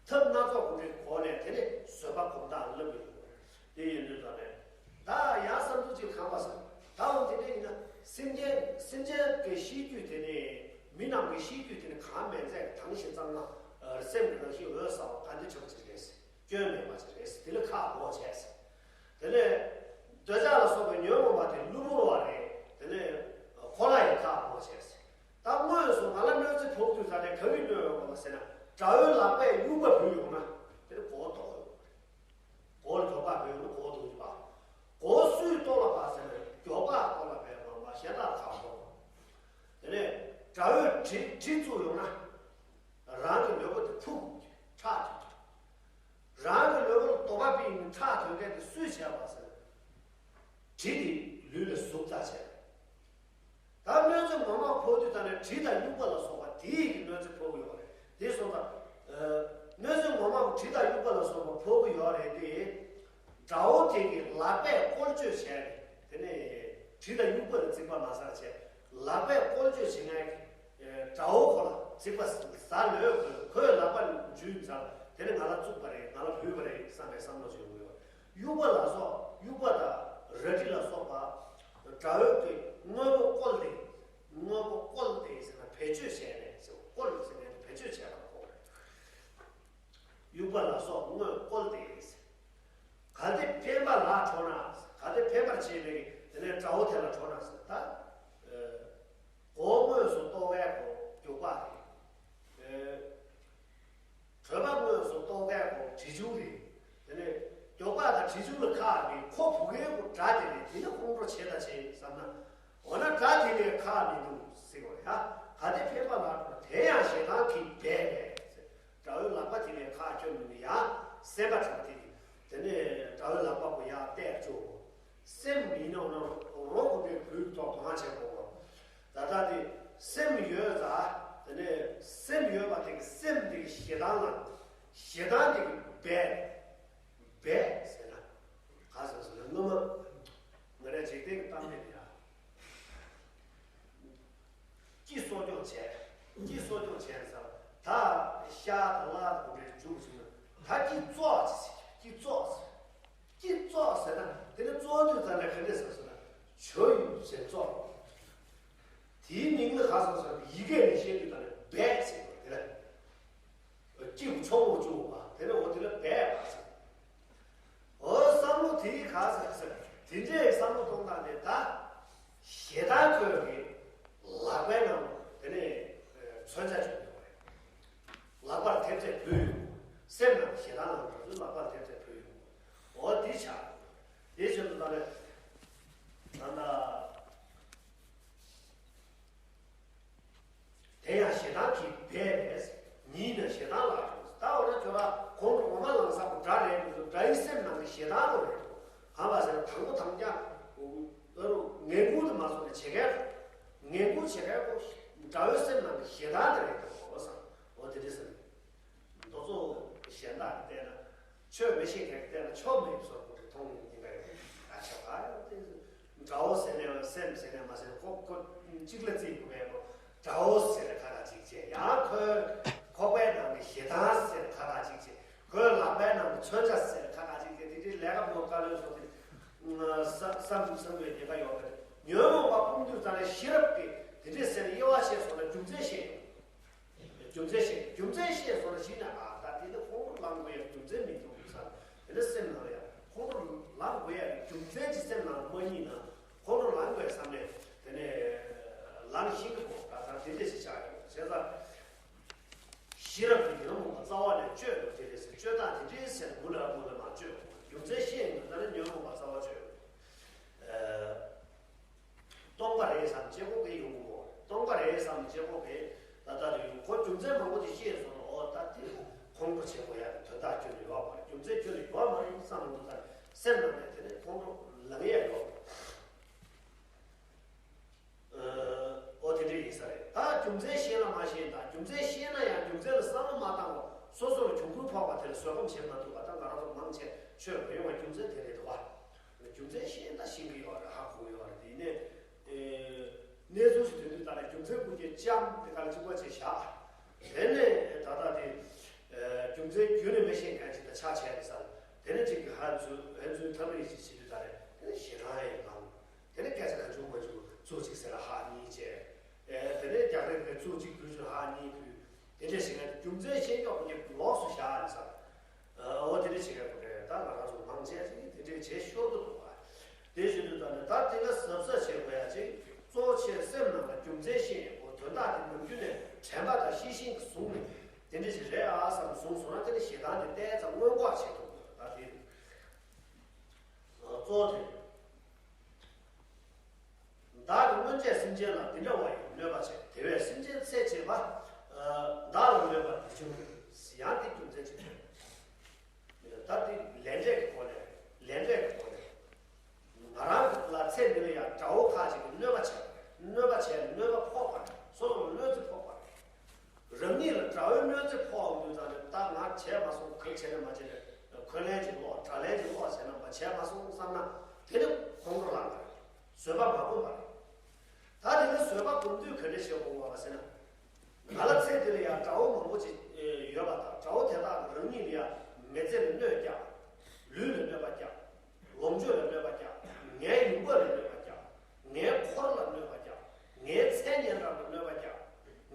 ཐབས་སྣ་ཚོགས་ཀྱི་སྒོ་ནས་དེ་ནི་བཟོད་པ་སྒོམ་སྟངས་ལབ་ཡོད། དེ་ཡིན་དུས་ད་ནས་ད་ཡང་བསམ་ཚུལ་ཅིག་གང་པ་ཟེར། ད་འོ་དེ་འདྲ་ཡིན་ན། སེམས་ཅན་སེམས་ཅན་གྱི་གཤིས་རྒྱུད་དེ་ནི། མི་རྣམས་ཀྱི་གཤིས་རྒྱུད་དེ་ནི་གང་མིན་ཚད་དྭངས་ཤིང་གཙང་མ། སེམས་ཀྱི་རང་བཞིན་འོད་གསལ་བ་ག་འདྲ་ཆགས་ཅིག་རེད། སྐྱོན་མེད་པ་ཅིག་རེད། དེ་ལ་ཁག་འོག་བྱས། དེ་ནས་འདོད་ཆགས་ལ་སོགས་པའི་ཉོན་མོངས་པ་དེ་གློ་བུར་བ་རེད། དེ་ནས་ཁོ་ལ་ཡང་ཁག་འོག་བྱས། ད་དངོས་སུ་ང་ལ་གནོད་འཚེ་ཕོག་དུས་ད་ནས་ག་གིས་གནོད་ཡོང་བ་ཟེར་ན། དགྲ་བོའི་ལག་པས་དབྱུག་པ་ཕུལ་ཡོང་ན། དེ་ནི་མགོ་བོ་བཏོག་ཡོང་བ་རེད། མགོ་ལ་མགྱོགས་པ་ཕུལ་ཡོང་ན་མགོ་བོ་བཏོག་གི་པ། མགོ་བོ་སུས་བཏོག་ལ་བ་ཟེར་ན། མགྱོགས་པ་བཏོག་ལ་བས་མང་བ་གཞན་དག་ཁག་འོག་དེ་ནས་དགྲ་བོས་གྲི་གྲི་བཙུགས་ཡོང་ན། རང་གི་ལུས་པོ་དེ་ཕུག་ཁྲག་ཐོན། རང་གི་ལུས་པོ་ལ་དོགས་པ་ཕུལ་ཡོང་ན་ཁྲག་ཐོན་མཁན་དེ་སུས་བྱས་པ་ཟེར་ན། གྲི་དེ་ལུས་ལ་ཟུག་ཙམ་བྱས། ད་གནོད་འཚེ་ངོ་མ་ཕོག་དུས་ད་ནས་གྲི་དང་དབྱུག་པ་ལ་སོགས་པ་དེ་ཡིས་ཀྱི་གནོད་འཚེ་ཕོག་གི་ཡོད་རེད། དེ་སོང་ཙང་། ཨ། གནོད་འཚེ་ངོ་མ་གྲི་དང་དབྱུག་པ་ལ་སོགས་པ་ཕོག་གི་ཡོད་རེད་དེ། དགྲ་བོ་དེ་གི་ལག་པས་བཀོལ་སྤྱོད་བྱས་ནས། དེ་ནས་གྲི་དང་དབྱུག་པ་ལ་རྩིག་པ་མ་ཟ་བྱས། ལག་པས་བཀོལ་སྤྱོད་བྱེད་མཁན་གྱི་དགྲ་བོ་ཁོ་ལ་རྩིག་པ་ཟ་ལོས་དགོས། ཁོའི་ལག་པ་འཇུས་ཚར། དེ་ནས་ང་ལ་བཙུགས་པ་རེད། ང་ལ་ཕུལ་བ་རེད་བསམ་པའི་བསམ་བློ་ཞིག་ཡོང་གི་ཡོད། དབྱུག་པ་ལ་སོགས། དབྱུག་པ་དང་རལ་གྲི་ལ་སོགས་པ། དགྲ་བོའི་གི་དངོས་པོ་བཀོལ་ཏེ། དངོས་པོ་བཀོལ་ཏེ་ཟེར་ན་བེད་སྤྱོད་བྱས་ནས་ཟེར། བཀོལ་ཟེར་ནས་བེད་སྤྱོད་བྱས་པ་གོ། དབྱུག་པ་ལ་སོགས་དངོས་བཀོལ་ཏེ་ཟེར། གལ་ཏེ་འཕེན་པ་ལ་ཁྲོ་ན། གལ་ཏེ་འཕེན་པར་བྱེད་པའི་དེ་ནས་དགྲ་བོ་དེ་ལ་ཁྲོ་ན་ཟེར། ད་མགོ་དངོས་སུ་གཏོགས་པའི་གོ་མགྱོགས་པ་རེད། གྲོད་པ་དངོས་སུ་གཏོགས་མཁན་གོ་གྲི་ཆུང་རེད། དེ་ནས་མགྱོགས་པ་དང་གྲི་ཆུང་ལ་ཁག་མེད། ཁོ་བུ་གའི་གོ་དགྲ་དེ་རེད། དེ་ནི་ཁོང་ཁྲོ་བྱེད་དང་བྱེད་བསམ་ན། འོ་ན་དགྲ་དེ་ལས་ཁག་མི་འདུག་ཟེར་བ་ཡ། གལ་ཏེ་འཕེན་པ་ལ་ཁྲོ་ན། དེ་ཡང་ཞེ་སྡང་གིས་འབད་པས། དགྲ་བོའི་ལག་པ་དེ་ལས་ཁག་སྐྱོན་མི་འདུག་ཡ། སེམས་པ་དྲག་དེ་རེད། དེ་ནས་དགྲ་བོའི་ལག་པ་གོ་ཡ་གཏད་བཅུག་གོ། སེམས་མི་ནོར་ན་རོ་གོ་དེ་བུའི་ཐོག་མ་བྱེད་གོ་གོ། ད་ལྟ་དེ་སེམས་ཡོད་ཙང་། དེ་ནས་སེམས་ཡོད་པ་དེ་གི་སེམས་དེ་གི་ཞེ་སྡང་ལ། ཞེ་སྡང་དེ་གི་འབད། འབད་ཟེར་ན་ག་ཟེར་ཟེར་ན། སྔོན་མ་ང་རའི་འཇིག་རྟེན་གི་གཏམ་དཔེ་དེ་ཡ། སྐྱིད་གསོ་སྐྱོང་བྱས། སྐྱིད་གསོ་སྐྱོང་བྱས་ཟེར། ད་ཤ་དང་ལ་དང་དེ་འདྲ་འཇུ་བ་བྱུང་ན། ད་སྐྱིད་བཙོག་ཅིག་སྐྱིད་བཙོག་སྐྱིད་བཙོག་ཟེར་ན། དེ་ནི་བཙོག་དུས་ད་ནི་ག་འདྲ་ཟེར་ཟེར་ན། བྱོ་ཡུ་ཟེར་བཙོག་དེའི་མིང་ལ་ག་ཟེར་ཟེར་ན། ཡི་གེ་ནས་བཤད་དུས་ད་ནི་འབད་ཟེར་བ་དེ་ལ། སྐྱིད་པོ་ཆོག་པོ་བཅུག་པ། དེ་ནི་འོ་དེ་ལ་འབད་པ་ཟེར། འོ་བསམ་བློ་དེའི་ག་ཟེར་ཟེར། དེ་འདྲའི་བསམ་བློ་གཏོང་སྟངས་དེ། ད་ཞེ་སྡང་ཁོས་གི་ལག་ ཡང་ཞེ་སྡང་གིས་སྦས་པས། ཉིད་ནི་ཞེ་སྡང་ལ་ཡོད། ད་འོ་ན་ཁྱོད་ར་ཁོང་ཁྲོ་འོ་མ་ལངས་ས་གོ་དགྲ་རེད་འདུག་དགྲ་ཡི་སེམས་ནང་གི་ཞེ་སྡང་དུ་རེད་འདུག་གང་ལ་ཟེར་ན་དང་པོ་དང་རྒྱ་ཨ་རུ་ངན་སྐུལ་དུ་མ་སོང་ནས་བྱེད་མཁན་ངན་སྐུལ་བྱེད་མཁན་ཁོ་དགྲ་བོའི་སེམས་ནང་གི་ཞེ་སྡང་དེ་རེད་འདུག་འོ་ས་འོ་དེ་འདྲ་ཟེར། མདོ་ཚོ་གཞན་དག་གིས་བལྟས་ན། ཆོས་མི་ཤེས་མཁན་གྱིས་བལྟས་ན་ཆོ་མེད་བཟོ་དགོས་རེད་མཐོང་ཡིན་པ་ཡོད། ད་ཆོ་ག་ཡོད་དེ། དགྲ་བོ་ཟེར་ནས་སེམས་ཟེར་ནས་མ་ཟེར་ཁོ་ཁོ་གཅིག་ལ་བརྩི་དགོས་པས་མོ། དགྲ་བོ་ཟེར་ཁ་ཁ་གཅིག་བྱས་ཡང་ཁོའི་ཁོག་པའི་ནང་གི་ཞེ་སྡང་ཟེར་ཁ་ཁ་གཅིག་བྱས་ཁོའི་ལག་པའི་ནང་གི་མཚོན་ཆ་ཟེར་ཁ་ཁ་གཅིག་བྱས་དེ་འདྲའི་ལས་ཀ་མོ་དཀའ་ལས་བཟོ་དེ། བསམ་བསམ་བསམ་པའི་ཉེན་ཁ་ཡོད་པས་ཉོན་མོངས་པ་སྤོང་དུས་ཙམ་ལ་ཤེས་རབ་ཀྱིས་དེ་འདྲའི་ཟེར་དབྱེ་བ་ཕྱེ་སོང་ན་རྒྱུ་མཚན་ཤེས་ཡོང་། རྒྱུ་མཚན་ཤེས། རྒྱུ་མཚན་ཤེས་སོང་ན་གཞི་ནས་ཨ་ད་དེ་ནི་ཁོང་ཁྲོ་ལངས་དགོས་ཡ་རྒྱུ་མཚན་མི་འདུག་བསམ། དེ་ནི་སེམས་ནང་ལ་ཡང་ཁོང་ཁྲོ་ལངས་དགོས་ཡ་རྒྱུ་མཚན་གྱི་སེམས་ནང་མ་རྙེད་ན་ཁོང་ཁྲོ་ལངས་དགོས་བསམ་ནས་དེ་ནས་ལངས་ཤེས་ཀྱི་འདུག་ད་ད་དེ་འདྲས་ཞིག་ཆགས་ཡོད་བྱས་ཙང་། ཤེས་རབ་ཀྱིས་ཉོན་མོངས་པ་རྩ་བ་ནས་གཅོད་དགོས་དེ་རེད་ཟེར་གཅོད་སྟངས་དེ་འདྲས་ཟེར་མུ་ལ་མུ་ལ་མ་གཅོད་དགོས་རྒྱུ་མཚན་ཤེས་ཡོང་ན་ད་ནི་ཉོན་མོངས་པ་རྩ་བ་གཅོད་དགོས། སྟོང་པ་རེད་བསམ་ཅེ་ཀོ་གེ་ཡོང་གི་མོ། སྟོང་པ་རེད་བསམ་ཅེ་ཀོ་གེ་ད་ལྟ་རེ་ཡོང་ཁོ་རྒྱུ་མཚན་མང་པོ་ཅིག་ཤེས་སོང་ན་ཨོ་ད་དེ་ཁོང་ཁྲོ་ཆེ་པོ་ཡ་དོན་དག་ཁྱོན་ནས་ཡོད་པ་རྒྱུ་མཚན་ཁྱོན་ནས་ཡོད་མ་རེད་བསམ་འདུག་ད་སེམས་ནང་ནས་དེ་ནས་ཁོང་ཁྲོ་ལངས་ཡ་ཡོད་པ་ཨོ་དེ་འདྲ་ཡིན་ས་རེད། ད་རྒྱུ་མཚན་ཤེས་ན་མ་ཤེས་དང་རྒྱུ་མཚན་ཤེས་ན་ཡང་རྒྱུ་མཚན་ལ་བསམ་བློ་མ་བཏང་བ་སོ་སོ་ལ་གྱོང་གུན་ཕོག་པ་དེ་ལ་བཟོད་སྒོམ་བྱེད་མ་ཐུབ་པ་ད་ང་རང་ཚོ་མང་ཆེ་ཆོས་མ་ཡོང་བ་རྒྱུ་མཚན་དེ་རེད་འདུག་བ། རྒྱུ་མཚན་ཤེས་ན་ཤེས་ཀྱི་ཡོད་རེད་ཧ་གོ་ཡོད་རེད་དེ་ཡིན་ནའི། གནས་ཚུལ་ཞིག་ཐོན་དུས་ད་ལྟ་རྒྱུ་མཚན་ཀུན་གྱི་ལྕམ་དེ་ག་ལ་གཅིག་པ་བྱས་བཞག་དེ་ནས་ད་ལྟ་དེ་རྒྱུ་མཚན་རྒྱུ་ནས་མི་ཤེས་མཁན་ཅིག་ད་ཆ་བྱས་རེད་ས་དེ་ནས་ཅིག་གི་ཧ་ཚུ་ཧན་ཚུའི་ཐབས་རིག་ཅིག་བྱེད་དུས་ད་རེད་དེ་ནས་ཞེ་སྡང་ཡང་ལངས་དེ་ནས་སྐད་ཆ་ག་བྱུང་མ་བྱུང་ཚུགས་ཅིག་ཟེར་ལ་ཧ་གཉིས་བྱས་དེ་ནས་རྒྱག་རེས་གི་ཚུགས་ཅིག་གུས་ཅུ་ཧ་གཉིས་གུས་དེ་འདྲས་བྱེད་མཁན་རྒྱུ་མཚན་ཤེས་མཁན་ཀུན་གྱི་ལོགས་སུ་བཞག་རེད་ས། འོ་དེ་འདྲ་བྱེད་ཡག་པོ་རེད་ད་ང་རང་ཚོ་མང་ཆེ་ཞིག་དེ་འདྲས་བྱེད་ཤོར་གི་འདུག་བ། དེ་བཞིན་དུ་ད་ནི་ད་དེ་ལ་གཟབ་གཟབ་བྱེད་དགོས་ཡ་ཅིག་གཙོ་ཆེ་སེམས་ནང་ལ་རྒྱུ་མཚན་ཤེས་ཡོད་དོན་དག་དེ་ནམ་རྒྱུན་ནས་དྲན་པ་དང་ཤེས་བཞིན་གྱི་བཟུང་ནས་དེ་འདྲ་ཞིག་རེད་ཨ་བསམ་བཟུང་སོང་ན་དེ་ནི་ཞེ་སྡང་དེ་ཏོག་ཙམ་སྔོན་འགོག་བྱེད་ཐུབ་དགོས་ད་དེ་གཙོ་དེ། བདག་གི་སྔོན་ཆད་སེམས་ཅན་ལ་འདི་འདྲ་བ་ཡི་གནོད་པ་བྱས། དེ་བས་སེམས་ཅན་ཚེ་བྱེད་པ། བདག་ལ་གནོད་པ་འདི་བྱུང་། ཡང་དེ་རྒྱུ་མཚན་ཅིག་ཐོན། ད་འདི་ལས་འབྲས་ཀྱི་སྒོ་ནས་ལས་འབྲས་ཀྱི་སྒོ་ནས། ང་རང་ལ་ཚེ་འདི་ལ་ཡང་དགྲ་བོ་ཁག་ཅིག་གིས་གནོད་པ་བྱས། གནོད་པ་བྱས་གནོད་པ་ཕོག་པ་སོ་སོ་ལ་གནོད་འཚེ་ཕོག་པ། རང་ཉིད་ལ་དགྲ་བོའི་གནོད་འཚེ་ཕོག་འོང་དུས་ཙམ་ནས་ད་ང་བྱས་མ་སོང་གང་བྱས་ནས་མ་བྱས་ནས་འཁོན་ལན་ཅིག་སློག་དགྲ་ལན་ཅིག་སློག་བྱས་ན་མ་བྱས་མ་སོང་བསམ་ན་དེ་ནི་ཁོང་ཁྲོ་ལངས་པ་རེད། བཟོད་པ་མ་སྒོམ་པ་རེད། ད་དེ་ནི་བཟོད་པ་སྒོམ་དུས་ག་འདྲ་བྱེད་དགོས་པ་ཟེར་ན། ང་ལ་ཚེ་འདི་ལ་ཡང་དགྲ་བོ་མང་པོ་ཅིག་ཡོད་པ་དང་དགྲ་བོ་དེ་དག་གིས་རང་ཉིད་ལ་ཡང་མི་ཚེ་ལ་གནོད་བསྐྱལ། ལུས་ལ་གནོད་པ་བསྐྱལ། ལོངས་སྤྱོད་ལ་གནོད་པ་བསྐྱལ། ངའི་ཡུམ་བུ་ལ་གནོད་པ་བསྐྱལ། ངའི་འཁོར་ལ་གནོད་པ་བསྐྱལ། ངའི་མཚན་སྙན་གྲགས་ལ་གནོད་པ་བསྐྱལ།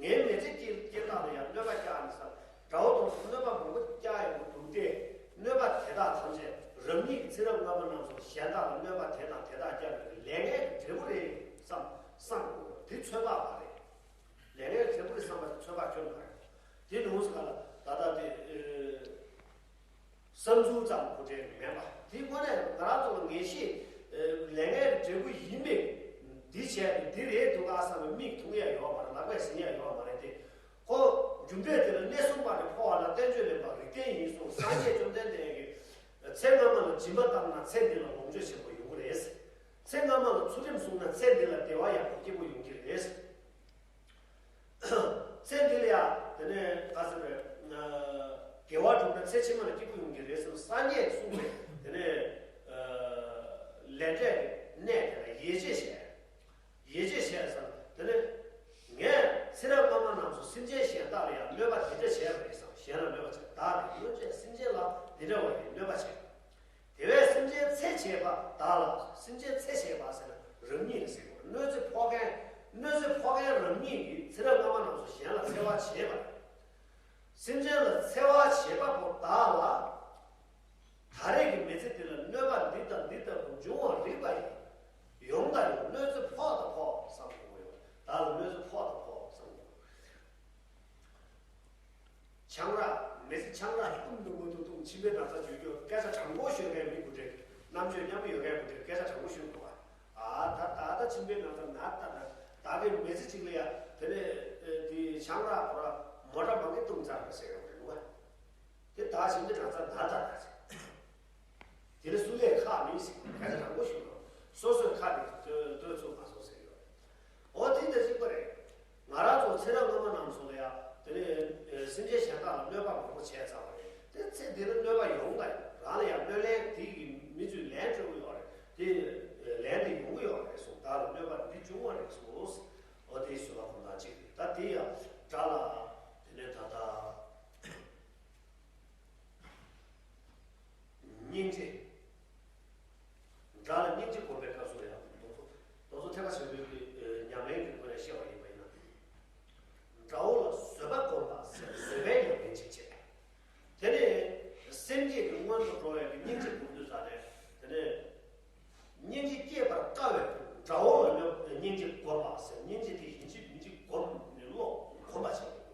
ངའི་མི་ཚེ་སྐྱེལ་སྐྱེལ་སྟངས་ལ་ཡང་གནོད་པ་བསྐྱལ་ནས་སམ། དགྲ་བོ་དེ་ཚོ་གནོད་པ་མང་པོ་བསྐྱལ་ཡོང་གི་འདུག་སྟེ། གནོད་པ་དེ་དག་ཐམས་ཅད་རང་ཉིད་ཀྱི་ཚེ་རབས་སྔ་མ་རྣམས་སུ་གཞན་དག་ལ་གནོད་པ་དེ་དང་དེ་དག་བསྐྱལ་བའི་ལས་ངན་གྱི་འབྲས་བུ་རེད་བསམ་བསམ་དགོས། དེ་ཚོད་དཔག་མ་རེད། ལས་ངན་གྱི་འབྲས་བུ་རེད་བསམ་པ་དེ་ཚོད་དཔག་ཁྱོན་མ་རེད། དེ་ནང་སུ་ག་ལ་ད་ལྟ་དེ། བསམ་ཚུལ་ཙམ་གོ་འབྲས་མེད་པ། དེའི་སྔོན་ནས་ང་རང་ཚོ་ལ་ངེས་ཤེས། ལས་ངན་འབྲས་བུ་ཡིན་པས། འདི་བྱས་ཏེ་འདི་རེད་འདུག་ག་བསམ་པའི་མིག་མཐོང་ཡ་ཡོད་མ་རེད། ལག་པས་ཟིན་ཡ་ཡོད་མ་རེད་དེ། ཁོ་རྒྱུ་འབྲས་དེ་ལ་གནས་གསུམ་པ་ནས་འཕོ་བ་ལ་བསྟན་བཅོས་ལེན་པ་རིགས་ལྡན་ཡིན་གསུངས། སངས་རྒྱས་བཅོམ་ལྡན་འདས་ཀྱིས། ཚེ་སྔ་མ་ལ་སྦྱིན་པ་བཏང་ན་ཚེ་འདི་ལ་ལོངས་སྤྱོད་ཆེན་པོ་ཡོང་གི་རེད། ཚེ་སྔ་མ་ལ་ཚུལ་ཁྲིམས་བསྲུངས་ན་ཚེ་འདི་ལ་བདེ་བ་ཡག་པོ་སྐྱིད་པོ་ཡོང་གི་རེད། ཚེ་འདི་ལ་ཡང་དེ་ནས་ག་ཟེར་བའི་དགེ་བ་བསྒྲུབས་ན་ཚེ་ཕྱི་མ་ལ་སྐྱིད་པོ་ཡོང་གི་རེད་ཟེར་ན་སངས་རྒྱས་གསུངས་པའི་དེ་ནས་ལས་འབྲས་ཀྱི་གནས་དེ་ལ་ཡིད་ཆེས་བྱས། ཡིད་ཆེས་བྱས་ཟེར་ན་དེ་ནས་ངས་ཚེ་རབས་སྔ་མ་རྣམས་སུ་སེམས་ཅན་གཞན་དག་ལ་ཡང་གནོད་པ་འདི་འདྲ་བྱས་པ་རེད་ཟེར་གཞན་ལ་གནོད་པ་བྱས་བདག་གིས་སྔོན་ཆད་སེམས་ཅན་ལ་འདི་འདྲ་བ་ཡི་གནོད་པ་བྱས། དེ་བས་སེམས་ཅན་ཚེ་བྱེད་པ་བདག་ལ། སེམས་ཅན་ཚེ་བྱེད་པ་ཟེར་ན་རང་ཉིད་ལ་ཟེར་དགོས། གནོད་འཚེ་ཕོག་མཁན། གནོད་འཚེ་ཕོག་མཁན་རང་ཉིད་ཀྱིས་ཚེ་རབས་སྔ་མ་རྣམས་སུ་གཞན་ལ་འཚེ་བ་བྱེད་པ་རེད། སེམས་ཅན་ལ་འཚེ་བ་བྱེད་པ་པོ་བདག་ལ། ད་རེས་ཀྱི་མི་ཚེ་འདི་ལ་གནོད་པ་འདི་དང་འདི་ལྟ་བུ་འབྱུང་བར་རིགས་པ་ཡིས། ཡོང་དང་ཡོང་། གནོད་འཚེ་ཕོག་དང་ཕོག་བསམ་དགོས་ཡོད། བདག་ལ་གནོད་འཚེ་ཕོག་དང་ཕོག་བསམ་དགོས། ཆང་རག་མི་ཚེ་ཆང་རག་ཏུམ་ཏུམ་ཏུམ་ཏུམ་ཕྱི་པའི་ན་ཚ་བཅོས་རྒྱུ་སྐད་ཆ་དྲང་པོ་ཤོད་མཁན་མི་དགོས་འདྲེ། རྣམ་དཔྱོད་མཉམ་ཡོད་མཁན་དགོས་འདྲེ་སྐད་ཆ་དྲང་པོ་ཤོད་དགོས་པ། ཨ་ད་ད་ད་ཕྱི་པའི་ན་ཚ་ན་ད་ད་ད་གི་མི་ཚེ་གཅིག་ལ་ཡ་དེ་ནས་དེ་ཆང་ ད་ད་ད་ཟེར། དེ་ནི་སུ་ལས་ཁག་མིན་ཟེར། ག་ཚོད་རང་མགོ་ཞུ་རོགས། སོ་སོའི་ཁ་ནས་ལྟོས་ལྟོས་ཚུགས་མ་སོང་ཟེར་ཡོད། འོ་དེ་འདྲ་གཅིག་པ་རེད། ང་རང་ཚོ་ཚེ་རབས་སྔ་མ་རྣམས་སུ་ལ་ཡང་དེ་ནས་སེམས་ཅན་གཞན་དག་ལ་གནོད་པ་མང་པོ་བྱས་ཚར་བ་རེད། དེ་ཚེ་འདི་ལ་གནོད་པ་ཡོང་དང་ཡོང་། རང་ལ་ཡང་གནོད་ལན་དེ་གི་མི་ཚོས་ལན་སྤྲོད་ཀྱི་ཡོད་རེད། དེ་ལན་དེ་ཡོང་གི་ཡོད་རེད་གསུངས། བདག་ལ་གནོད་པ་འདི་བྱུང་བ་རེད་གསུངས། འོ་དེ་བཟོད་པ་སྒོམ་སྟངས་གཅིག་རེད། ད་དེ་ཡང་དགྲ་ལ་དེ་ནས་ད་ལྟ། སྙིང་རྗེ། དགྲ་ལ་སྙིང་རྗེ་སྒོམ་པའི་སྐབས་སུ་ཡང་རྡོ་རྗེ་རྡོ་རྗེ་ཐེག་པ་ཆེན་པོའི་ཉམས་ལེན་གྱི་སྒོ་ནས་བཤད་པ་ཡིན་པ་ཡིན་ན། དགྲ་བོ་ལ་བཟོད་པ་སྒོམ་པ་ཟེར་བཟོད་པའི་ཉམས་ལེན་ཅིག་བྱེད། དེ་ནས་སེམས་བསྐྱེད་ཀྱི་སྔོན་དུ་འགྲོ་བའི་སྙིང་རྗེ་སྒོམ་དུས་ཙམ་ནས། དེ་ནས། སྙིང་རྗེ་སྐྱེས་པར་དཀའ་བས་དགྲ་བོ་ལ་སྙིང་རྗེ་སྒོམ་པ་ཟེར། སྙིང་རྗེ་དེ་ཡིན་གཅིག་མིན་གཅིག་སྒོམ་ནས་བློ་སྒོམ་པ་བྱེད་དགོས།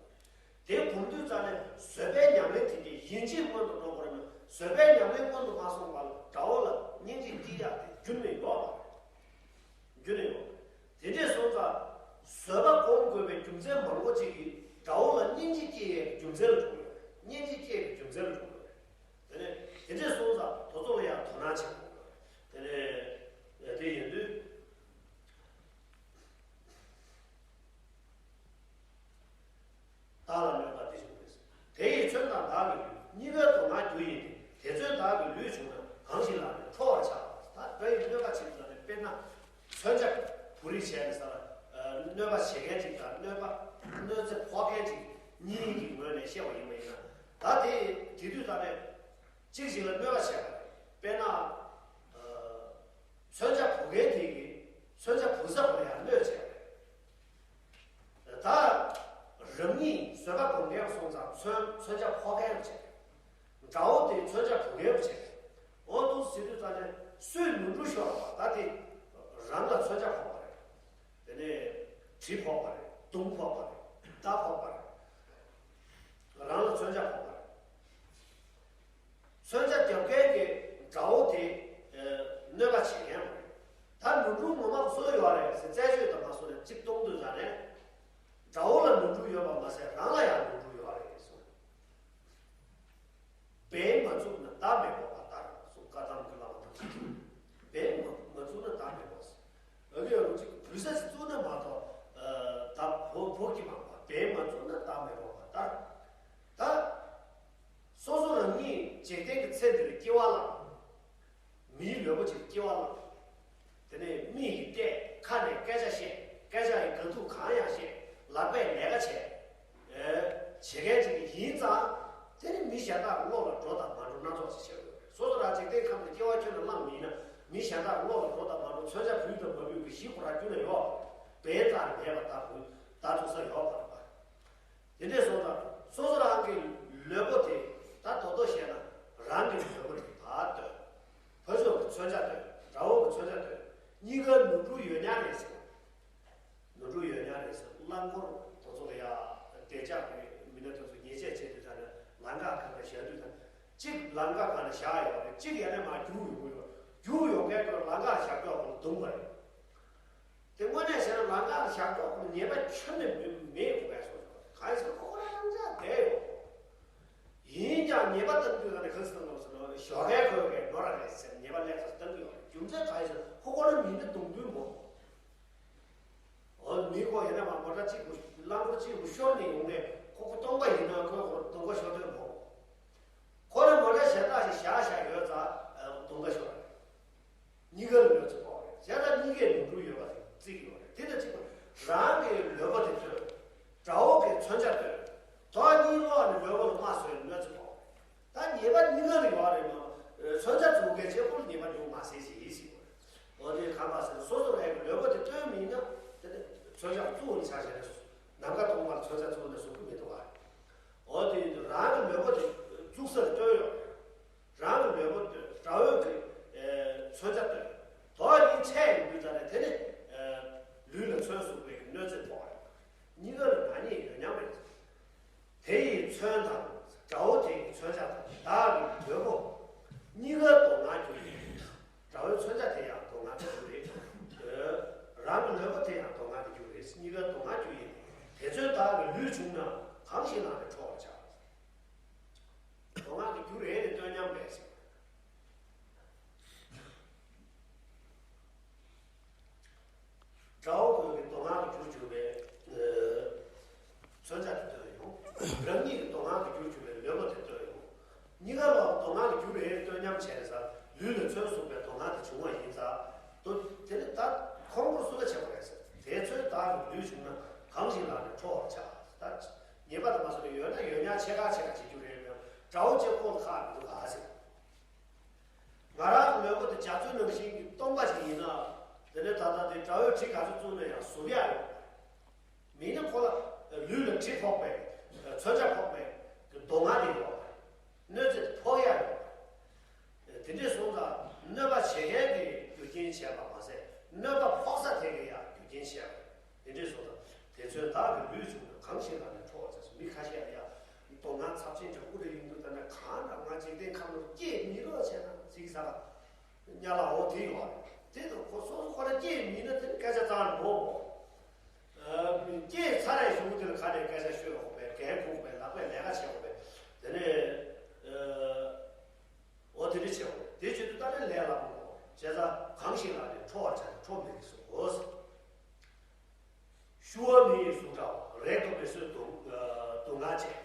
དེ་སྒོམ་དུས་ཙམ་ནས་བཟོད་པའི་ཉམས་ལེན་དེ་གའི་ཡིན་གཅིག་སྔོན་དུ་འགྲོ་དགོས་རེད་མོད། བཟོད་པའི་ཉམས་ལེན་སྔོན་དུ་མ་སོང་བར་དགྲ་བོ་ལ་སྙིང་རྗེ་སྐྱེ་ཡག་དེ་རྒྱུན་ནས་ཡོད་པ་རེད། རྒྱུན་ནས་ཡོད་པ་རེད། དེ་འདྲས་སོང་ཙང་བཟོད་པ་སྒོམ་དགོས་པའི་རྒྱུ་མཚན་མང་པོ་ཅིག་གིས་དགྲ་བོ་ལ་སྙིང་རྗེ་སྐྱེ་ཡའི་རྒྱུ་མཚན་ལ་འགྲོ་གི་ཡོད་རེད། སྙིང་རྗེ་སྐྱེ་བའི་རྒྱུ་མཚན་ལ་འགྲོ་གི་ཡོད་རེད། དེ་ནས་དེ་འདྲས་སོང་ཙང་དེ་ཚོ་ལ་ཡང་དོ་སྣང་བྱེད་དགོས། དེ་ནས་དེ་ཡིན་དུས། བདག་ལ་གནོད་པ་འདི་བྱུང་བས། དེ་ཡི་མཚོན་དང་བདག་གི་ལུས། གཉིས་ཀའི་སྡུག་བསྔལ་རྒྱུ་ཡིན་ཏེ། དེ་མཚོན་བདག་གི་ལུས་བྱུང་ན། གང་ཞིག་ལ་ནི་ཁྲོ་བར་བྱ། ད་བདག་ཡི་གནོད་པ་བྱེད་པ་ནི་དཔེར་ན། མཚོན་ཆ་བུ་རིག་བྱས་ནས་ས་ལ་གནོད་པ་བྱེད་མཁན་ཅིག་དང་། གནོད་པ་གནོད་འཚེ་ཕོག་མཁན་ཅིག་གཉིས་ཀྱི་ངོས་ནས་བཤད་པ་ཡིན་པ་ཡིན་ན། ད་དེ་དེ་དུས་ད་ནས་གཅིག་གཅིག་ལ་གནོད་པ་བྱས་པ་རེད། དཔེར་ན། མཚོན་ཆ་བུ་མཁན་དེ་གིས་མཚོན་ཆ་བུ་ས་བུ་ལ་ཡང་གནོད་བྱས་པ་རེད། ད་རང་ཉིད་བཟོད་པ་སྒོམ་མཁན་སོང་ཙང་མཚོན་མཚོན་ཆ་ཕོག་མཁན་བྱས། དགྲ་བོ་དེ་མཚོན་ཆ་བུ་མཁན་བྱས། འོ་འདུག་ཟེར་དུས་ཙམ་ནས་སུས་ནོར་འཁྲུལ་ཤོར་བ། ད་དེ་རང་ལ་མཚོན་ཆ་ཕོག་པ་རེད། དེ་ནས་གྲི་ཕོག་པ་རེད། མདུང་ཕོག་པ་རེད། མདའ་ཕོག་པ་རེད། རང་ལ་མཚོན་ཆ་ཕོག་པ་རེད། མཚོན་ཆ་རྒྱབ་མཁན་གྱི་དགྲ་བོ་དེ་གནོད་པ་བྱེད་མཁན་རེད། ད་ནོར་འཁྲུལ་ངོ་མ་སུ་ལ་ཡོད་རེད་ཟེར་རྩད་གཅོད་དང་མ་སོང་ནས་གཅིག་གཏོང་དུས་ཙམ་ནས། དགྲ་བོ་ལ་ནོར་འཁྲུལ་ཡོད་པ་མ་ཟད་རང་ལ་ཡང་ནོར་འཁྲུལ་ཡོད་རེད་གསུངས། འབེན་མ་བཙུགས་ན་མདའ་མི་ཕོག་པ་ལྟར་གསུངས། བཀའ་གདམས་ཀྱི་བླ་མ་དམ་པ་ཅིག་གིས། འབེན་མ་མ་བཙུགས་ན་མདའ་མི་ཕོག་ཟེར། ཨ་གི་ཡ་རུ་ཅིག་བུ་ས་ཅིག་བཙུགས་ན་མ་གཏོགས། ད་ཕོག་ཕོག་གི་མ་པ། འབེན་མ་བཙུགས་ན་མདའ་མི་ཕོག་པ་ལྟར། ད། སོ་སོ་རང་ཉིད་འཇིག་རྟེན་གྱི་ཚེ་འདིར་སྐྱེ་བ་བླངས། མིའི་ལུས་པོ་ཅིག་སྐྱེ་བ་བླངས། དེ་ནས་མིག་གིས་བལྟས། ཁ་ནས་སྐད་ཆ་བཤད། སྐད་ཆ་ཡི་དགའ་སྡུག་གང་ཡང་བཤད། ལག་པས་ལས་ཀ་བྱས། ཨེ། བྱེད་མཁན་ཅིག་ཡིན་ཙང་། དེ་ནི་མི་གཞན་དག་གི་བློ་ལ་འགྲོ་དང་མ་འགྲོ་སྣ་ཚོགས་ཤིག་བྱེད་དགོས། སོ་སོ་རང་འཇིག་རྟེན་ཁམས་ནས་སྐྱེ་བ་ཁྱོན་ནས་བླངས་མིན་ན། མི་གཞན་དག་གི་བློ་ལ་འགྲོ་དང་མ་འགྲོ། མཚོན་ཆ་བུད་དང་མ་བུད་ཀྱི་གཞི་ཁོ་རང་རྒྱུད་ན་ཡོད། འབེན་རྩ་ནས་མེད་པ་ལྟ་བུ་ལྟ་ཐུབ་ས་ཡོད་པ་རེད་པ། དེ་འདྲས་སོང་ཙང་སོ་སོ་རང་གི་ལུས་པོ་དེ། ད་དོ་དོ་བཤད་ན་རང་གི་ལུས་པོ་དེ་ཕར་ལྟོས། ཕར་ཕྱོགས་ཀྱི་མཚོན་ཆ་ལྟོས། དགྲ་བོ་གི་མཚོན་ཆ་ལྟོས། གཉིས་ཀ་ནོར་འཁྲུལ་ཡོད་ཉག་རེད་ཟེར། ནོར་འཁྲུལ་ཡོད་ཉག་རེད་ཟེར། རླངས་འཁོར་དེ་ཚོ་ལ་ཡ་བདེ་འཇགས་ཀྱི་མི་སྣ་དེ་ཚོ་ཉེས་ཆད་བྱེད་དུས་ཙམ་ནས་ལམ་ཁ་གང་ལ་བཞག་དུས་ཙམ། གཅིག་ལམ་ཁ་གང་ལ་བཞག་ཡོད་རེད། གཅིག་ཡ་ནས་མར་རྒྱུག་ཡོང་གི་ཡོད། རྒྱུག་ཡོང་མཁན་ཁོ་ལམ་ཁ་ལ་བཞག་ཀྱོག་ཁོ་ལ་རྡུང་པ་རེད། དེ་དངོས་གནས་བྱས་ན་ལམ་ཁ་ལ་བཞག་ཀྱོག་ཁོ་ལ་ཉེས་པ་ཁྱོན་ནས་མེད་མེད་དགོས་པའི་བཟོ་ཚོ། གང་ཡིན་ཟེར་ན་ཁོ་ཁོ་རང་རང་ཅག་བསྡད་ཡོད། ཡིན་ཀྱང་ཉེས་པ་གཏང་དུས་ག་ནས་གང་ཟེར་གཏང་དགོས་ཟེར་ན། ཞོགས་ཀའི་ཁོ་གའི་ནོར་ར་རེད་ཟེར་ཉེས་པ་ལས་ཀ་གཏང་གི་ཡོད་རེད། རྒྱུ་མཚན་གང་ཡིན་ཟེར་ན་ཁོ་ཁོ་རང་མིན་ན་གཏོང་དུས་མོ། འོ་མི་ཁོ་ཡིན་ན་མ་མོ་ཊ་གཅིག་པུ་རླངས་འཁོར་གཅིག་པུ་ཤོར་ནས་ཡོང་ནས་ཁོ་ཁོ་སྟོང་པ་ཡིན་ན་ཁོས་ཁོ་རང་སྟོང་པ་ཤོར་དོན་མོ། ཁོ་རང་མོ་ཊ་གཞན་དག་ཞིག་བཞག་བཞག་ཡོད་ཙང་སྟོང་པ་ཤོར་རེད། གཉིས་ཀ་ལ་གནོད་འཚེ་ཕོག་རེད། བྱས་ཙང་གཉིས་ཀས་ནོར་འཁྲུལ་ཡོད་པ་བརྩི་གི་ཡོད་རེད། དེ་དང་གཅིག་པ་རང་གི་ལུས་པོ་དེ་ལྟོས། དགྲ་བོ་གི་མཚོན་ཆ་ལྟོས། དོན་གཉིས་ལོག་ནས་ལུས་པོ་ལ་རྨ་བཟོས་ནས་གནོད་འཚེ་ཕོག་རེད། ད་ཉེས་པ་གཉིས་ཀ་ལ་ཡོད་རེད་མ་གཏོགས། མཚོན་ཆ་བཙུགས་མཁན་གཅིག་པོ་ལ་ཉེས་པ་ཡོང་མ་སྲིད་ཅེས་ཟེར་གི་ཡོད་རེད། འོ་དེ་ག་པར་ཟེར་ན་སོ་སོ་རང་གི་ལུས་པོ་དེ་ལྟོས་མིན་ན། དེ་ནི་མཚོན་ཆ་བཙུགས་ནས་ཆ་བཞག་ན་ནམ་མཁའ་སྟོང་པར་མཚོན་ཆ་བཙུགས་ནས་བཟོ་གི་མི་འདུག་ག་འོ་དེ་རང་གི་ལུས་པོ་དེ་བཙུགས་སར་ལྟོས་ཡོད་རེད། རང་གི་ལུས་པོ་ལྟོས། དགྲ་བོའི་གི་མཚོན་ཆ་ལྟོས། དོན་གཉིས་ཆད་ཡོང་དུས་ཙ་ནས་དེ་ནི་ལུས་ལ་མཚོན་ཟུག་པའི་གནོད་འཚེ་ཕོག་རེད། གཉིས་ཀ་ལ་མ་ཉེས་ཡོད་མཉམ་རེད། དེ་ཡི་མཚོན་དང་། དགྲ་བོ་དེ་ཡི་མཚོན་ཆ་དང་བདག་གི་ལུས་པོ། གཉིས་ཀ་སྡུག་བསྔལ་རྒྱུ་ཡིན། དགྲ་བོའི་མཚོན་ཆ་དེ་ཡང་སྡུག་བསྔལ་གྱི་རྒྱུ་རེད། རང་གི་ལུས་པོ་དེ་ཡང་སྡུག་བསྔལ་གྱི་རྒྱུ་རེད། གཉིས་ཀ་སྡུག་བསྔལ་རྒྱུ་ཡིན། དེ་ཚོའི་བདག་གི་ལུས་བྱུང་ན། གང་ཞིག་ལ་ནི་ཁྲོ་བར་བྱ། སྡུག་བསྔལ་གྱི་རྒྱུ་རེད་ནས་སྟོན་སྙམ། ལུས་ལ་མཚོན་གསུངས་པའི་མདོ་སྔགས་དེ་བྱུང་བ་ཡིན་ཙང་། དོ་དེ་ནི་ད་ཁོང་ཁྲོ་སུ་ལ་བྱེད་པ་རེད་ཟེར། དེ་ཚོའི་བདག་གི་ལུས་བྱུང་ན། གང་ཞིག་ལ་ནི་ཁྲོ་བར་བྱ། ད་ཉེས་པ་དང་མ་སོགས་པའི་ཡོད་ན་ཡོད་ཉག་ཆེ་ཁག་ཆེ་ཁག་བྱེད་རྒྱུ་རེད་མོད། དགྲ་བོ་ཅན་ཁོ་ལ་ཁག་མི་འདུག་ག་ཟེར། ང་རང་གི་ལུས་པོ་དེ་རྒྱ་མཚོའི་ནང་བཞིན་གྱི་སྟོང་པ་ཞིག་ཡིན་ན། དེ་ནས་ད་ལྟ་དེ་དགྲ་བོའི་གྲི་ག་ཚོད་བཙུགས་ན་ཡང་ཟུག་ཡག་ཡོད་མ་རེད། མིན་ན་ཁོ་ལ་ལུས་ལ་གྲི་ཕོག་པའི་མཚོན་ཆ་ཕོག་པའི་མདོ་སྔགས་དེ་ཡོད་མ་རེད། གནོད་འཚེ་ཕོག་ཡག་ཡོད་མ་རེད། དེ་འདྲས་སོང་ཙང་གནོད་པ་བྱེད་མཁན་གྱི་རྒྱུ་རྐྱེན་བྱས་པ་མ་ཟད། གནོད་པ་ཕོག་ས་དེ་གའི་ཡང་རྒྱུ་རྐྱེན་བྱས་པ་རེད། དེ་འདྲས་སོང་ཙང་དེ་ཚོའི་བདག་གི་ལུས་བྱུང་ན། གང་ཞིག་ལ་ནི་ཁྲོ་བར་བྱ་ཟེར། མི་ཁ་ཤས་ལ་ཡང་མདོ་སྔགས་ཚབས་ཆེན་དྲག་པོ་རེ་ཡིན་འདུག་ད་ནི་གང་འདྲ་ང་འཇིག་རྟེན་ཁམས་ནོར་སྐྱེས་མི་རོགས་བྱས་ན་ཟིག་ཟ་ག་ཉ་ལ་འོ་དེ་ཡོད་རེད། དེ་དང་ཁོ་སོ་སོ་ཁོ་རང་སྐྱེས་མིན་ན་དེ་ནི་སྐད་ཆ་ཙང་རེ་མོ། སྐྱེས་ཚར་རེ་གཞུག་དེ་ལ་ཁ་ནས་སྐད་ཆ་ཤོད་དགོས་པས། འགན་འཁུར་དགོས་པས། ལག་པས་ལས་ཀ་བྱེད་དགོས་པས། དེ་ནས་འོ་དེ་འདྲ་བྱེད་དགོས། དེ་བྱེད་དུས་ད་ནི་ལས་སླ་པོ་མོ། བྱས་ཙང་གང་ཞིག་ལ་ནི་ཁྲོ་བར་བྱ་སྟེ། ཁྲོ་མེད་ཀྱི་གཟུགས་སོ། ཤུ་བ་མི་ཡི་གཟུགས་འདྲ་བ། རེག་ཏུ་མི་བཟོད་སྡུག་སྡུག་བསྔལ་ཅན།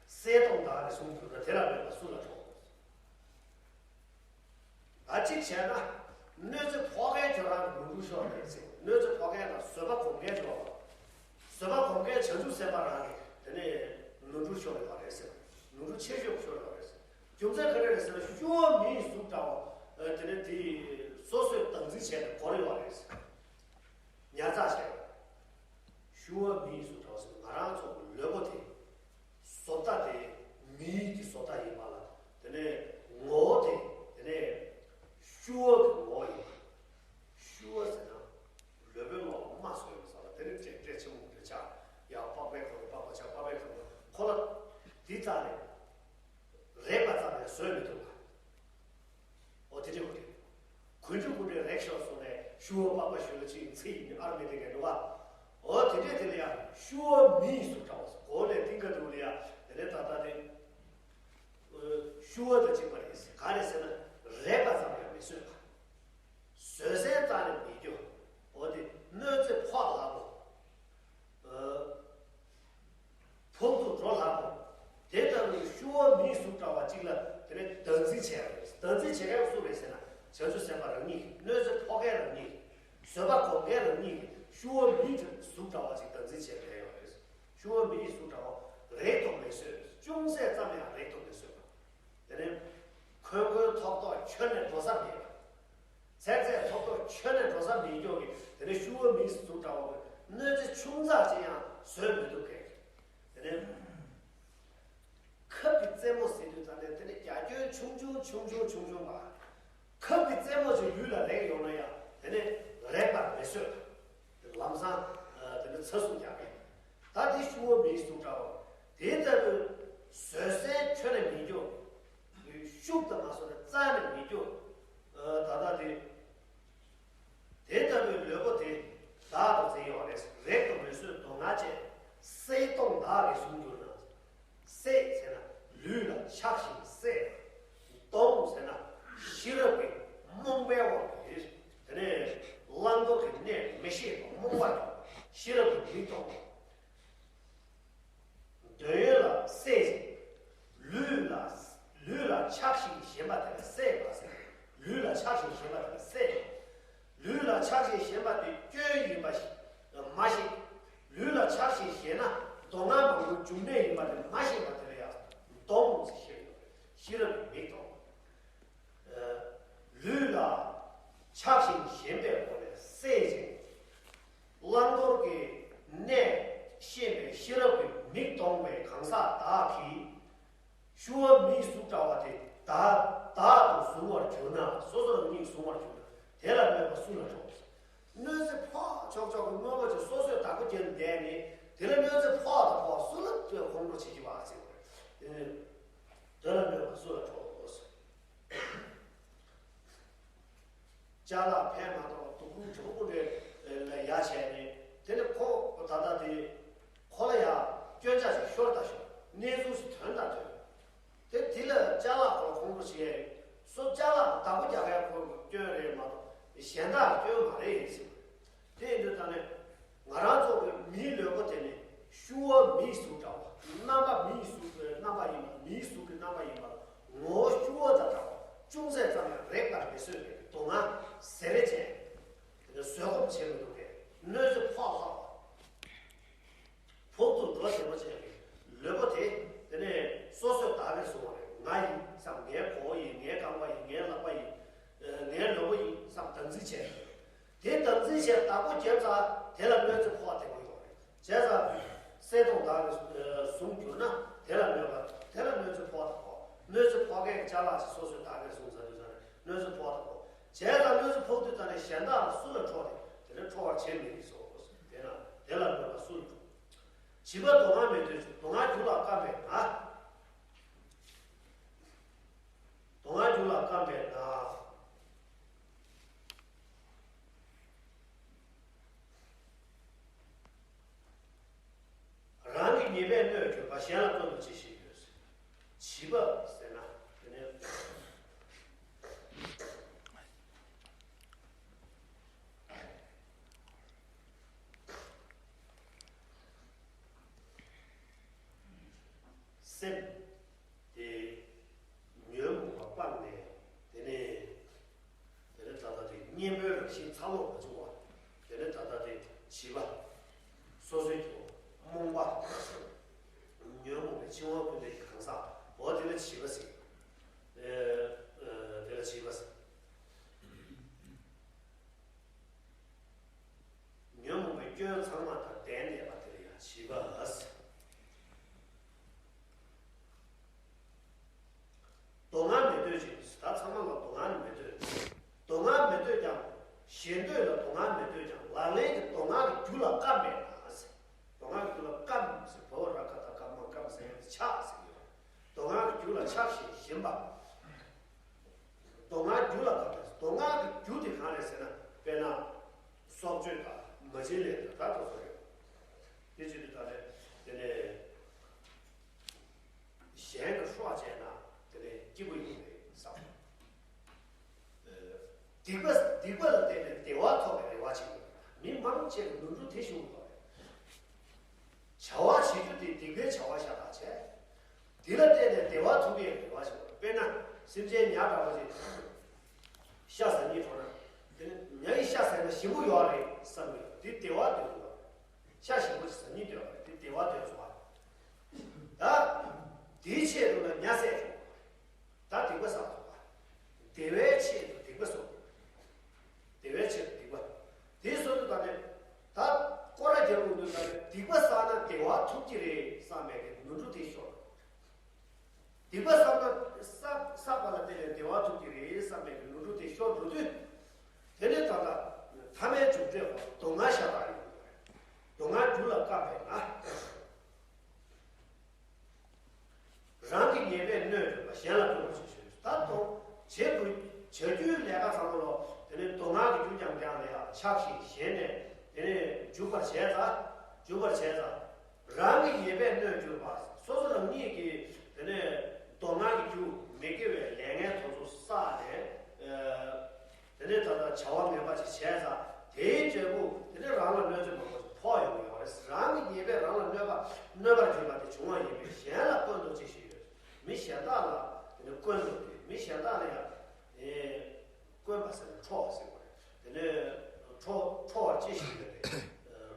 གསལ་སྟོང་བདག་གི་གཟུགས་འགྱུར་ན། དེ་ལ་མོས་པ་སུ་ལ་ཁྲོ། ད་གཅིག་བྱས་ན། གནོད་འཚེ་ཕོག་མཁན་ཁྱོད་རང་གི་ནོར་འཁྲུལ་ཤོར་རེད་ཟེར། གནོད་འཚེ་ཕོག་མཁན་དང་བཟོད་པ་སྒོམ་མཁན་ཁྱོད་རང་། བཟོད་པ་སྒོམ་མཁན་བྱང་ཆུབ་སེམས་དཔའ་རང་གི་དེ་ནས་ནོར་འཁྲུལ་ཤོར་ཡོད་རེད་ཟེར། ནོར་འཁྲུལ་ཆེ་ཤོས་ཤོར་ཡོད་རེད་ཟེར། རྒྱུ་མཚན་ག་རེ་རེད་ཟེར་ན། ཤུ་བ་མི་ཡི་གཟུགས་འདྲ་བ། དེ་ནས་དེ་སོ་སོས་བདག་འཛིན་བྱས་ནས་བོར་ཡོད་རེད་ཟེར། ཉར་ཚགས་བྱས། ཤུ་བ་མི་ཡི་གཟུགས་འདྲ་བ་ཟེར། ང་རང་ཚོ་གི་ལུས་པོ་དེ། བཟོ་ལྟ་དེ་མིའི་གི་བཟོ་ལྟ་ཡིན་པ་ལ། དེ་ནས་ངོ་བོ་དེ། དེ་ནས་ཤུ་བ་གི་ངོ་བོ་ཡིན་པ། ཤུ་བ་ཟེར་ན་ལུས་པོའི་ངོ་ལ་རྨ་བཟོས་པ་ཟེར་བ། དེ་ནི་སྤྲེལ་སྤྲེལ་ཆེན་པོ་འདྲ་ཆགས། ཡང་པགས་པའི་ཁ་ལ་པགས་པ་ཆགས། པགས་པའི་ཁ་ལ་ཁོ་ལ་དེ་རྩ་ནས་རེག་པ་ཙམ་ཡང་བཟོས་མི་ཐུབ་པ། འོ་དེ་འདྲ་བོ་རེད། གོན་རྒྱུ་གོན་འདྲའི་རེག་ཤོར་སོང་ནས་ཤུ་བ་པགས་པ་ཞོལ་ལ་ཅིག་ཚེ་ཡིན་ཨར་མི་དེ་གས་འགྲོ་བ། འོ་དེ་འདྲས་དེ་ལ་ཡང་ཤུ་བ་མི་ཡི་གཟུགས་འདྲ་བ་ཟེར། གོ་ནས་གཏིང་ཁ་དུ་ལ་ཡང་དེ་ནས་ད་ལྟ་དེ། ཤུ་བ་དང་གཅིག་པ་རེད་ཟེར། ག་རེ་ཟེར་ན་རེག་པ་ཙམ་ཡང་མི་བཟོད་པ། བཟོད་བསྲན་རྩ་ནས་མི་སྐྱོ། འོ་དེ་གནོད་འཚེ་ཕོག་སླ་པོ། ཕོག་ཐུག་འགྲོ་སླ་པོ། དེ་ལྟ་བུའི་ཤུ་བ་མིའི་གཟུགས་འདྲ་བ་གཅིག་ལ་དེ་ནས་བདག་འཛིན་བྱས་པ་རེད། བདག་འཛིན་བྱེད་མཁན་སུ་རེད་ཟེར་ན། བྱང་ཆུབ་སེམས་དཔའ་རང་ཉིད་ཀྱིས། གནོད་འཚེ་ཕོག་མཁན་རང་ཉིད་ཀྱིས། བཟོད་པ་སྒོམ་མཁན་རང་ཉིད་ཀྱིས་ཤུ་བ་མིའི་གཟུགས་འདྲ་བ་ཅིག་བདག་འཛིན་བྱས་པ་རེད་ཡོད་རེད། ཤུ་བ་མིའི་གཟུགས་འདྲ་བ་རེག་ཏུ་མི་བཟོད། ཅུང་ཟད་ཙམ་ཡང་རེག་ཏུ་མི་བཟོད་པ། དེ་ནས་འཁོན་འཁོན་ཐོག་ཐོག་ཁྱོན་ནས་འགྲོ་ས་མེད་པ། ཚེག་ཚེག་ཐོག་ཐོག་ཁྱོན་ནས་འགྲོ་ས་མེད་ཀྱོག་གི་དེ་ནས་ཤུ་བ་མིའི་གཟུགས་འདྲ་བ་གི་གནོད་འཚེ་ཆུང་ཙག་ཅིག་ཡང་བཟོད་མི་ཐུབ་མཁན། དེ་ནས་ཁབ་ཀྱི་རྩེ་མོ་ཟེར་དུས་ཙམ་ནས་དེ་ནས་རྒྱ་ཁྱོན་ཆུང་ཆུང་ཆུང་ཆུང་ཆུང་ཆུང་བ། ཁབ་ཀྱི་རྩེ་མོ་ཞིག་ལུས་ལ་རེག་ཡོང་ན་ཡང་དེ་ནས་རེག་པར་མི་བཟོད། ལམ་སང་དེ་ནས་ཚ་ཟུག་རྒྱག་མཁན། ད་དེ་ཤུ་བ་མིའི་གཟུགས་འདྲ་བ། དེ་ལྟ་བུའི་བཟོད་བསྲན་ཁྱོན་ནས་མི་སྐྱོ། ཤུགས་དང་མ་སོང་ནས་རྩ་ནས་མི་སྐྱོ། ད་ལྟ་དེ། དེ་ལྟ་བུའི་ལུས་པོ་དེ་བདག་ཏུ་འཛིན་ཡོད་རེད། རེག་ཏུ་མི་བཟོད་སྡུག་བསྔལ་ཅན། གསལ་སྟོང་བདག་གི་གཟུགས་འགྱུར་ན། གསལ་ཟེར་ན་ལུས་ལ་ཆགས་ཤིང་གསལ། སྟོང་ཟེར་ན་ཤེས་རབ་ཀྱི་རྨོངས་པའི་འོག་ཏུ་ཡོད། དེ་ནས་བླང་དོར་གྱི་གནས་མི་ཤེས་པ། རྨོངས་པ་ཡོད། ཤེས་རབ་ཀྱི་མིག་སྟོང་། འདོད་ཡོན་ལ་སྲེད་ཅིང་། ལུས་ལ་ལུས་ལ་ཆགས་ཤིང་ཞེན་པ་དེ་ལ་སྲེད་པ་ཟེར། ལུས་ལ་ཆགས་ཤིང་ཞེན་པ་དེ་ལ་སྲེད། ལུས་ལ་ཆགས་ཤིང་ཞེན་པ་དེ་སྐྱོན་ཡིན་པ་ཞིག་མ་ཤེས། ལུས་ལ་ཆགས་ཤིང་ཞེན་ན་སྡུག་བསྔལ་མང་པོའི་འབྱུང་གནས་ཡིན་པ་དེ་མ་ཤེས་པ་དེ་ལ་ཡང་སྟོང་ཟེར་ཞེས་ཡོད། ཤེས་རབ་ཀྱི་མིག་སྟོང་། ལུས་ལ་ཆགས་ཤིང་ཞེན་པའི་སྒོ་ནས་སྲེད་ཅིང་། བླང་དོར་གྱི་གནས་ཤེས་པའི་ཤེས་རབ་ཀྱི་མིག་སྟོང་པའི་གང་ཟག་བདག་གིས། ཤུ་བ་མིའི་གཟུགས་འདྲ་བ་དེ་བདག་བདག་ཏུ་བཟུང་བར་གྱུར་ན། སོ་སོ་རང་ཉིད་བཟུང་བར་གྱུར་ན། དེ་ལ་གནོད་པ་སུ་ལ་ཕོག། གནོད་འཚེ་ཕོག་ཆོག་ཆོག་གི་དངོས་པོ་ཅིག་སོ་སོས་བདག་པོ་བརྒྱབ་ནས་བསྡད་ནས། དེ་ལ་གནོད་འཚེ་ཕོག་དང་ཕོག་སུ་ལ་ཁོང་ཁྲོ་བྱེད་ཀྱི་བ་ཟེར་བ་རེད། དེ་ལ་གནོད་པ་སུ་ལ་ཕོག། ཅ་ལག་ཕན་མ་ཐོགས་པ་སྡུག་རུས་དྲག་པོ་རེ་ལ་ཡ་བྱས་ནས། དེ་ནས་ཁོ་ད་ལྟ་དེ་ཁོ་ལ་ཡ་སྐྱོན་ཆ་ཞིག་ཤོར་ད་ཤོར། གནས་ཚུལ་ཞིག་ཐོན་ད་ཐོན། དེ་དེ་ལ་ཅ་ལག་ཁོ་ཁོང་ཁྲོ་བྱེད་ཡ་ཡོད། སོ་ཅ་ལག་བདག་པོ་རྒྱག་ཡ་ཁོ་སྐྱོན་རེད་མ་གཏོགས་གཞན་དག་སྐྱོན་མ་རེད་ཟེར། དེ་ཡིན་དུས་ད་ནས་ང་རང་ཚོ་གི་མིའི་ལུས་པོ་དེ་ནི་ཤུ་བ་མིའི་གཟུགས་འདྲ་བ། རྣམ་པ་མིའི་གཟུགས་ཀྱི་རྣམ་པ་ཡིན་པ། མིའི་གཟུགས་ཀྱི་རྣམ་པ་ཡིན་པ། ངོ་བོ་ཤུ་བ་དང་འདྲ་བ། ཅུང་ཟད་ཙམ་ཡང་རེག་པར་མི་བཟོད་པའི་སྡུག་བསྔལ་ཟེར་བྱས། དེ་ནས་བཟོད་སྒོམ་བྱེད་མི་ཐུབ་པས་གནོད་འཚེ་ཕོག་ལྷག་པ། ཕུག་ཏུ་འགྲོ་བདེ་མོ་ཅན་གྱི་ལུས་པོ་དེ། དེ་ནས་སོ་སོས་བདག་གིར་བཟུང་བ་རེད། ང་ཡིན་བསམ། ངའི་མགོ་བོ་ཡིན། ངའི་རྐང་པ་ཡིན། ངའི་ལག་པ་ཡིན། ངའི་ལུས་པོ་ཡིན་བསམ་བདག་འཛིན་བྱས། དེ་བདག་འཛིན་བྱས་བདག་པོ་བརྒྱབ་ཙང་དེ་ལ་གནོད་འཚེ་ཕོག་བདེ་མོ་ཡོད་རེད། བྱས་ཙང་། གསལ་སྟོང་བདག་གིར་བཟུང་གྱུར་ན་དེ་ལ་གནོད་པ། དེ་ལ་གནོད་འཚེ་ཕོག་དང་ཕོག་གནོད་འཚེ་ཕོག་མཁན་གྱི་ཅ་ལག་ཅིག་སོ་སོས་བདག་གིར་བཟུང་ཚར་དུས་ཙམ་ནས་གནོད་འཚེ་ཕོག་དང་ཕོག་བྱས་ཙང་གནོད་འཚེ་ཕོག་དུས་ཙམ་ནས་གཞན་དག་ལ་སུ་ལ་ཁྲོ་སྟེ་དེ་ལས་ཁྲོ་བར་བྱེད་མི་རིགས་སོ། དེ་ན་དེ་ལ་གནོད་པ་སུ་ལ་འགྲོ། བྱིས་པ་སྡུག་བསྔལ་མི་འདོད་ཅིང་། སྡུག་བསྔལ་རྒྱུ་ལ་བརྐམ་པས་ན། སྡུག་བསྔལ་རྒྱུ་ལ་བརྐམ་པས་ན། རང་གི་ཉེས་པས་གནོད་གྱུར་པ། གཞན་ལ་ཀུན་ཏུ་ཅི་ཞིག་ཡོད། བྱིས་པ་ཟེར་ན་དེ་ནས། སེམས་དེ་ཉོན་མོངས་པ་སྤངས་ནས། དེ་ནས་དེ་ནས་ད་ལྟ་དེ་གཉེན་པོའི་རང་བཞིན་ཚ་ལོ་མ་བྱུང་བ། དེ་ནས་ད་ལྟ་དེ་བྱིས་པ། སོ་སོའི་རྨོངས་པ། ཉོན་མོངས་པའི་འཆིང་བ་ཀུན་ལྡན་གྱི་གང་ཟག་འོ་དེ་ལ་བྱིས་པ་ཟེར། ཨེ། ཨེ། དེ་ལ་བྱིས་པ་ཟེར། ཉོན་མོངས་པའི་སྐྱོན་ཚང་མ་དང་ལྡན་བསྡད་པ་དེ་ལ་ཡང་བྱིས་པ་ཟེར། སྡུག་བསྔལ་མི་འདོད་ཅིང་། ད་ཚང་མ་ལ་སྡུག་བསྔལ་མི་འདོད། སྡུག་བསྔལ་མི་འདོད་ཀྱང་། གཞན་འདོད་ལ་སྡུག་བསྔལ་མི་འདོད་ཀྱང་། ལག་ལེན་གྱི་སྡུག་བསྔལ་གྱི་རྒྱུ་ལ་བརྐམ་པས་ན་ཟེར། སྡུག་བསྔལ་གྱི་རྒྱུ་ལ་བརྐམ་ཟེར། བ་བོ་ར་ཀ་ཏ་བརྐམ་མ་བརྐམ་ཟེར་ཡང་ཆགས་ཟེར་གྱི་ཡོད། སྡུག་བསྔལ་གྱི་རྒྱུ་ལ་ཆགས་ཤིང་ཞེན་པ། སྡུག་བསྔལ་རྒྱུ་ལ་བརྐམ་པས། སྡུག་བསྔལ་གྱི་རྒྱུ་དེ་གང་རེད་ཟེར་ན། དཔེར་ན། སྲོག་གཅོད་དང་མ་བྱིན་ལེན་དང་ད་དེ་ཚོ་རེད། དེ་བྱེད་དུས་ད་ནས་དེ་ནས་གཞན་གྱི་སྲོག་བཅད་ན་དེ་ནས་སྐྱིད་པོ་ཡོང་རེད་བསམ། སྡིག་པ། སྡིག་པ་ལ་བརྟེན་ནས་བདེ་བ་ཐོབ་པའི་རེ་བ་བྱེད་ཀྱི་ཡོད། མི་མང་ཆེ་བས་ནོར་འཁྲུལ་དེ་ཤོར་གྱི་ཡོད་རེད། བྱ་བ་བྱེད་རྒྱུ་དེ་སྡིག་པའི་བྱ་བ་ཤ་སྟག་བྱས། དེ་ལ་བརྟེན་ནས་བདེ་བ་ཐོབ་པའི་རེ་བ་བྱེད་པ། དཔེར་ན། སེམས་ཅན་ཉ་འདྲ་བོ་ཅིག་ཤ་ཟ་སྙིང་བྲོ་ན། དེ་ནི་ཉ་ཡིས་ཤ་ཟས་ན་ཞིམ་པོ་ཡོད་རེད་བསམ་གྱི་ཡོད། དེ་བདེ་བ་འདོད་ཀྱི་ཡོད་རེད། ཤ་ཞིམ་པོ་ཞིག་ཟ་སྙིང་འདོད་པ་རེད། དེ་བདེ་བ་འདོད་སོང་བ། ད། དེའི་ཆེད་དུ་ལ་ཉ་བསད་བྱུང་བ། ད་སྡིག་པ་བསགས་སོང་བ། བདེ་བའི་ཆེད་དུ་སྡིག་པ་བསགས། བདེ་བའི་ཆེད་དུ་སྡིག་པ། དེའི་སོ་དུ་ད་ནས། ད་སྐོར་ར་རྒྱབ་ཡོང་དུས་ད་ནས་སྡིག་པ་བསགས་ན་བདེ་བ་ཐོབ་ཀྱི་རེད་བསམ་པའི་གི་ནོར་འཁྲུལ་དེ་ཤོར། སྡིག་པ་བསགས་ན་བསགས་བསགས་པ་ལ་བརྟེན་ནས་བདེ་བ་ཐོབ་ཀྱི་རེད་བསམ་པའི་གི་ནོར་འཁྲུལ་དེ་ཤོར་འགྲོ་དུས། དེ་ནས་ད་ལྟ་ཐ་མའི་མཇུག་འབྲས་སུ་སྡུག་བསྔལ་ཤ་སྟག་ཡོང་གི་རེད། སྡུག་བསྔལ་རྒྱུ་ལ་བརྐམ་པས་ན། རང་གི་ཉེས་པས་གནོད་གྱུར་པ། གཞན་ལ་ཀུན་ཏུ་ཅི་ཞིག་ཡོད། ད་དུང་བྱེད་དགོས། བྱ་རྒྱུའི་ལས་ཀ་ཚང་མ་ལོ། དེ་ནས་སྡུག་བསྔལ་གྱི་རྒྱུ་རྐྱང་རྐྱང་ལ་ཡང་ཆགས་ཤིང་ཞེན་ནས། དེ་ནས་འཇུག་པར་བྱས་ཙང་། འཇུག་པར་བྱས་ཙང་། རང་གི་ཉེས་པས་གནོད་གྱུར་པ། སོ་སོ་རང་ཉིད་ཀྱིས་དེ་ནས་སྡུག་བསྔལ་གྱི་རྒྱུ་མི་དགེ་བའི་ལས་ངན་དེ་ཚོ་བསགས་ནས། ཨ། དེ་ནས་ད་ལྟ་བྱ་བ་ངན་པ་ཅིག་བྱས་ཙང་། དེའི་འབྲས་བུ་དེ་ནས་རང་ལ་གནོད་འཚེ་མང་པོ་ཞིག་ཕོག་ཡོང་གི་ཡོད་རེད། རང་གི་ཉེས་པས་རང་ལ་གནོད་པ། གནོད་པར་གྱུར་པ་དེ་བྱུང་བ་ཡིན་པས། གཞན་ལ་ཀུན་ཏུ་ཅི་ཞིག་ཡོད། མི་གཞན་དག་ལ་དེ་ནས་ཀུན་ཏུ་སྟེ། མི་གཞན་དག་ལ་ཡང་། ཨེ། ཀུན་པ་ཟེར་ན་ཁྲོ་བ་ཟེར་བ་རེད། དེ་ནས་ཁྲོ་ཁྲོ་བ་ཅི་ཞིག་ཡོད་པས།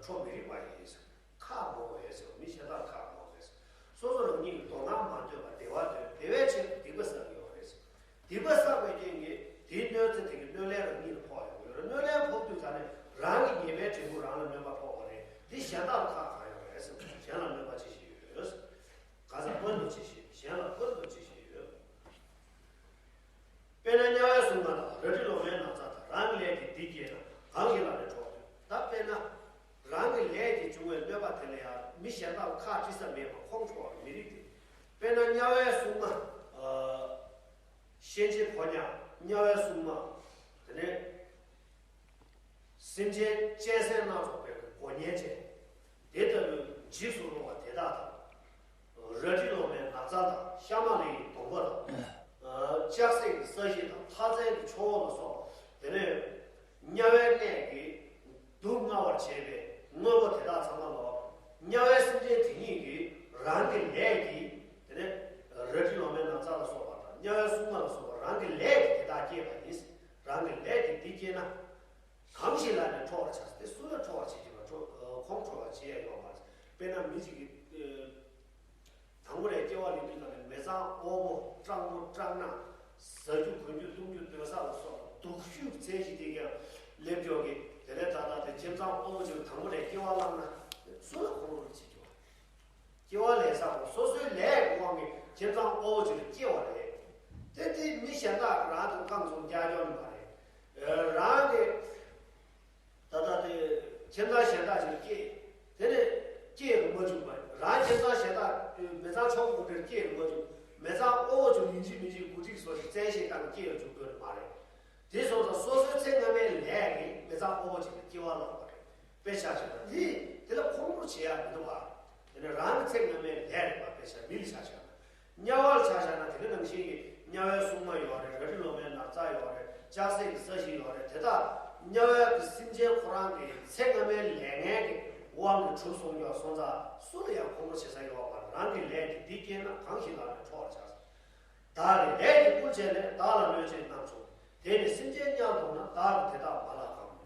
ཁྲོ་མི་རིགས་པ་ཡིན་ཟེར། ཁག་མང་བས་ཟེར། མི་གཞན་དག་ཁག་མང་བས་ཟེར། སོ་སོ་རང་ཉིད་ཀྱི་སྡུག་བསྔལ་མ་འདོད་པར་བདེ་བ་འདོད། བདེ་བའི་ཆེད་དུ་སྡིག་པ་བསགས་ཀྱི་ཡོད་རེད་ཟེར། སྡིག་པ་བསགས་པའི་རྐྱེན་གྱིས་དེའི་གནོད་འཚེ་དེ་གི་གནོད་ལན་རང་ཉིད་ལ་ཕོག་ཡོང་གི་ཡོད་རེད། གནོད་ལན་ཕོག་དུས་ཙ་ནས་རང་གི་ཉེས་པའི་འབྲས་བུ་རང་ལ་གནོད་པ་ཕོག་པ་རེད། འདི་གཞན་དག་ལ་ཁག་གང་ཡོད་རེད་ཟེར། གཞན་ལ་གནོད་པ་ཅི་ཞིག་ཡོད། གང་ཟག་ཀུན་ཏུ་ཅི་ཞིག་ཡོད། གཞན་ལ་ཀུན་ཏུ་ཅི་ཞིག་ཡོད། དཔེར་ན་དམྱལ་བའི་སྲུང་མ་དང་། རལ་གྲི་ལོ་མའི་ན་ཚ་དང་། རང་གི་ལས་ཀྱིས་སྡིག་བགྱིས་ན། གང་ཞིག་ལ་ནི་ཁྲོ་བ་འདོད། ད་དཔེར་ན། རང་གི་ལས་ཀྱིས་བྱུང་བའི་གནོད་པ་དེ་ལ་ཡང་མི་གཞན་དག་ལ་ཁག་དཀྲི་ས་མེད་པར་ཁོང་ཁྲོ་བ་མི་རིགས་ཏེ། དཔེར་ན་དམྱལ་བའི་སྲུང་མ། ཨ། གཤིན་རྗེ་ཕོ་ཉ། དམྱལ་བའི་སྲུང་མ། དེ་ནས། སེམས་ཅན་གཅན་གཟན་སྣ་ཚོགས་པའི་མགོ་བརྙན་ཅན། དེ་ལྟ་བུའི་འཇིགས་སུ་རུང་བ་དེ་དག་དང་། རལ་གྲི་ལོ་མའི་ན་ཚ་དང་། ཤ་མ་ལི་ཡི་སྡོང་པོ་དང་། ལྕགས་སྲེག་གི་ས་གཞི་དང་། ལྷ་རྫས་ཀྱི་ཆུ་བོ་ལ་སོགས་པ། དེ་ནས་དམྱལ་བའི་གནས་ཀྱི་སྡུག་བསྔལ་བར་བྱེད་པའི་དངོས་པོ་དེ་དག་ཚང་མ་ལོ། དམྱལ་བའི་སེམས་ཅན་དེ་ཉིད་ཀྱིས་རང་གི་ལས་ཀྱིས། དེ་ནས་རལ་གྲི་ལོ་མའི་ན་ཚ་ལ་སོགས་པ་དང་། དམྱལ་བའི་སྲུང་མ་ལ་སོགས་པ་རང་གི་ལས་ སྡུག་ཤོས་ཚད་ཅིག་དེ་ཀྱང་སླེབས་ཀྱོག་གི། དེ་ལས་ད་ལྟ་དེ་ཁྱིམ་ཚང་དབུལ་པོ་ཅིག་དང་པོ་ནས་སྐྱེ་བ་བླངས་ན་སུ་ལ་ཁོང་ཁྲོ་བྱེད་ཀྱོག་སྐྱེ་བ་ལེན་ས་གོ་སོ་སོའི་ལས་ཀྱི་དབང་གིས་ཁྱིམ་ཚང་དབུལ་པོ་ཅིག་ལ་སྐྱེ་བ་རེད། དེ་དེ་མི་གཞན་དག་རང་དང་རྐང་འཛོམས་རྒྱག་ཀྱོག་ནི་མ་རེད། རང་གི་ད་ལྟ་དེ་ཁྱིམ་ཚང་གཞན་དག་ཅིག་ལ་སྐྱེས། དེ་ནས་སྐྱེས་རུ་མ་བཅུག་པ་རང་ཁྱིམ་ཚང་གཞན་དག་མི་ཚང་ཆུང་ངུ་དེར་སྐྱེས་རུ་མ་བཅུག་མི་ཚང་དབུལ་པོ་ཅིག་ཡིན་གཅིག་མིན་གཅིག་འགོ་ཁྲིད་སོགས་ཀྱི་བཙན་ཤེད་བཏང་སྐྱེས་རུ་བཅུག་དགོས་ནི་མ་རེད། དེ་སོང་ཙང་སོ་སོའི་ཚེ་སྔ་མའི་ལས་ཀྱིས་མི་ཚང་དབུལ་པོ་ཅིག་ལ་སྐྱེ་བ་བླངས་པ་རེད། དཔེ་ཆ་བཞག་ན་དེ་དེ་ལ་ཁོང་ཁྲོ་བྱེད་ཡག་མི་འདུག་བ། དེ་ནས་རང་གི་ཚེ་སྔ་མའི་ལས་རེད་པ། དཔེ་ཆ་མི་ལ་ཆ་བཞག་ན། དམྱལ་བ་ལ་ཆ་བཞག་ན་དེ་ནི་ནང་བཞིན་གྱི་དམྱལ་བའི་སྲུང་མ་ཡོད་རེད། རལ་གྲི་ལོ་མའི་ནགས་ཚལ་ཡོད་རེད། ལྕགས་སྲེག་གི་ས་གཞི་ཡོད་རེད། དེ་དག་དམྱལ་བའི་གི་སེམས་ཅན་ཁོ་རང་གི་ཚེ་སྔ་མའི་ལས་ངན་གྱི་དབང་གིས་གྲུབ་སོང་ཀྱོག་སོང་ཙང་སུ་ལ་ཡང་ཁོང་ཁྲོ་བྱེད་ས་ཡོད་པ། རང་གི་ལས་ཀྱིས་འདི་སྐྱེས་ན་གང་ཞིག་ལ་ནི་ཁྲོ་བར་བྱ། བདག་གི་ལས་ཀྱིས་བསྐུལ་བྱས་ནས། བདག་ལ་གནོད་བྱེད་རྣམས་བྱུང་། དེ་ནི་སེམས་ཅན་དམྱལ་དོང་ན། བདག་གིས་དེ་དག་མ་བརླག་གམ།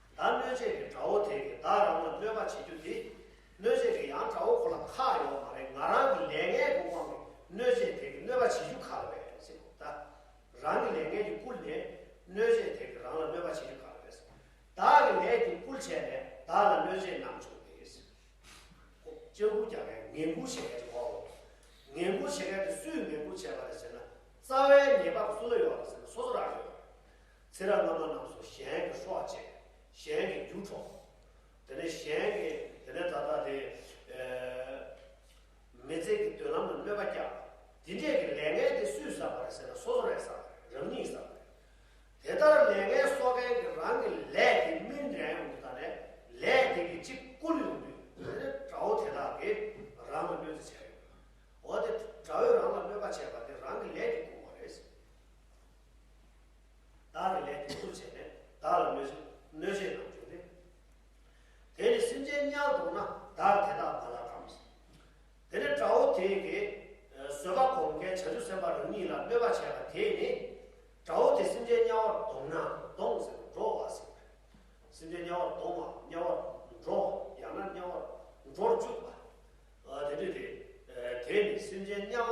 ད་གནོད་བྱེད་ཀྱི་དགྲ་བོ་དེ་གིས་བདག་རང་ལ་གནོད་པ་བྱེད་རྒྱུ་དེ། གནོད་བྱེད་ཀྱི་ཡང་དགྲ་བོ་ཁོ་ལ་ཁག་ཡོད་མ་རེད། ང་རང་གི་ལས་ངན་གྱི་དབང་གིས་གནོད་བྱེད་དེ་གིས་གནོད་པ་བྱེད་རྒྱུ་ག་ལ་བས་ཟེར་གོ། ད་རང་གི་ལས་ངན་གྱིས་བསྐུལ་ནས་གནོད་བྱེད་དེ་གིས་རང་ལ་གནོད་པ་བྱེད་རྒྱུ་ག་ལ་བས་ཟེར། བདག་གི་ལས་ཀྱིས་བསྐུལ་བྱས་ནས། བདག་ལ་གནོད་བྱེད་རྣམས་བྱུང་སྟེ། ལྕགས་སྐུལ་རྒྱག་མཁན་ངན་སྐུལ་བྱེད་མཁན་ཅིག་ཡོད་རེད། ངན་སྐུལ་བྱེད་མཁན་དེ་སུས་ངན་སྐུལ་བྱས་པ་རེད་ཟེར་ན། རྩ་བའི་ཉེས་པ་སུ་ལ་ཡོད་རེད་ཟེར་ན་སོ་སོ་རང་ལ་ཡོད་རེད། ཚེ་རབས་སྔ་མ་རྣམས་སུ་གཞན་གྱི་སྲོག་བཅད། གཞན་གྱི་རྒྱུ་འཕྲོག་དེ་ནས་གཞན་གྱི་དེ་ནས་ད་ལྟ་དེ་མི་ཚེ་གི་མདུན་ལམ་ལ་གནོད་པ་བསྐྱལ། འདི་འདྲས་ཀྱི་ལས་ངན་དེ་སུས་བསགས་པ་རེད་ཟེར་ན་སོ་སོ་རང་བསགས་པ་རེད། རང་ཉིད་བསགས་པ་རེད། དེ་ལྟར་ལས་ངན་གསོག་མཁན་གྱི་རང་གི་ལས་ཀྱི་སྨིན་འདྲེན་ཡོང་དུས་ད་ནས་ལས་དེ་གི་གཅིག་བསྐུལ་ཡོང་དུས་དེ་ནས་དགྲ་བོ་དེ་དག་གིས་རང་ལ་གནོད་འཚེ་བྱས་ཡོད། འོ་དེ་དགྲ་བོས་རང་ལ་གནོད་པ་བྱས་པ་དེ་རང་གི་ལས་ཀྱིས་བསྐུལ་བ་རེད། བདག་གི་ལས་ཀྱིས་བསྐུལ་བྱས་ནས་བདག་ལ་གནོད་གནོད་བྱེད་རྣམས་བྱུང་སྟེ། དེ་ནི་སེམས་ཅན་དམྱལ་དོང་ན། བདག་དེ་དག་མ་བརླག་གམ། དེ་ནས་དགྲ་བོ་དེ་གིས་བཟོད་པ་སྒོམ་མཁན་བྱང་ཆུབ་སེམས་དཔའ་རང་ཉིད་ལ་གནོད་པ་བྱས་པ་དེས་ནི། དགྲ་བོ་དེ་སེམས་ཅན་དམྱལ་བར་དོང་ན། དོང་ཟེར་ན་འགྲོ་བ་ཟེར་བ། སེམས་ཅན་དམྱལ་བར་དོང་བ། དམྱལ་བར་འགྲོ། ཡང་ན་དམྱལ་བར་འགྲོར་བཅུག་པ། དེ་འདྲ་དེ། དེས་ནི་སེམས་ཅན་དམྱལ་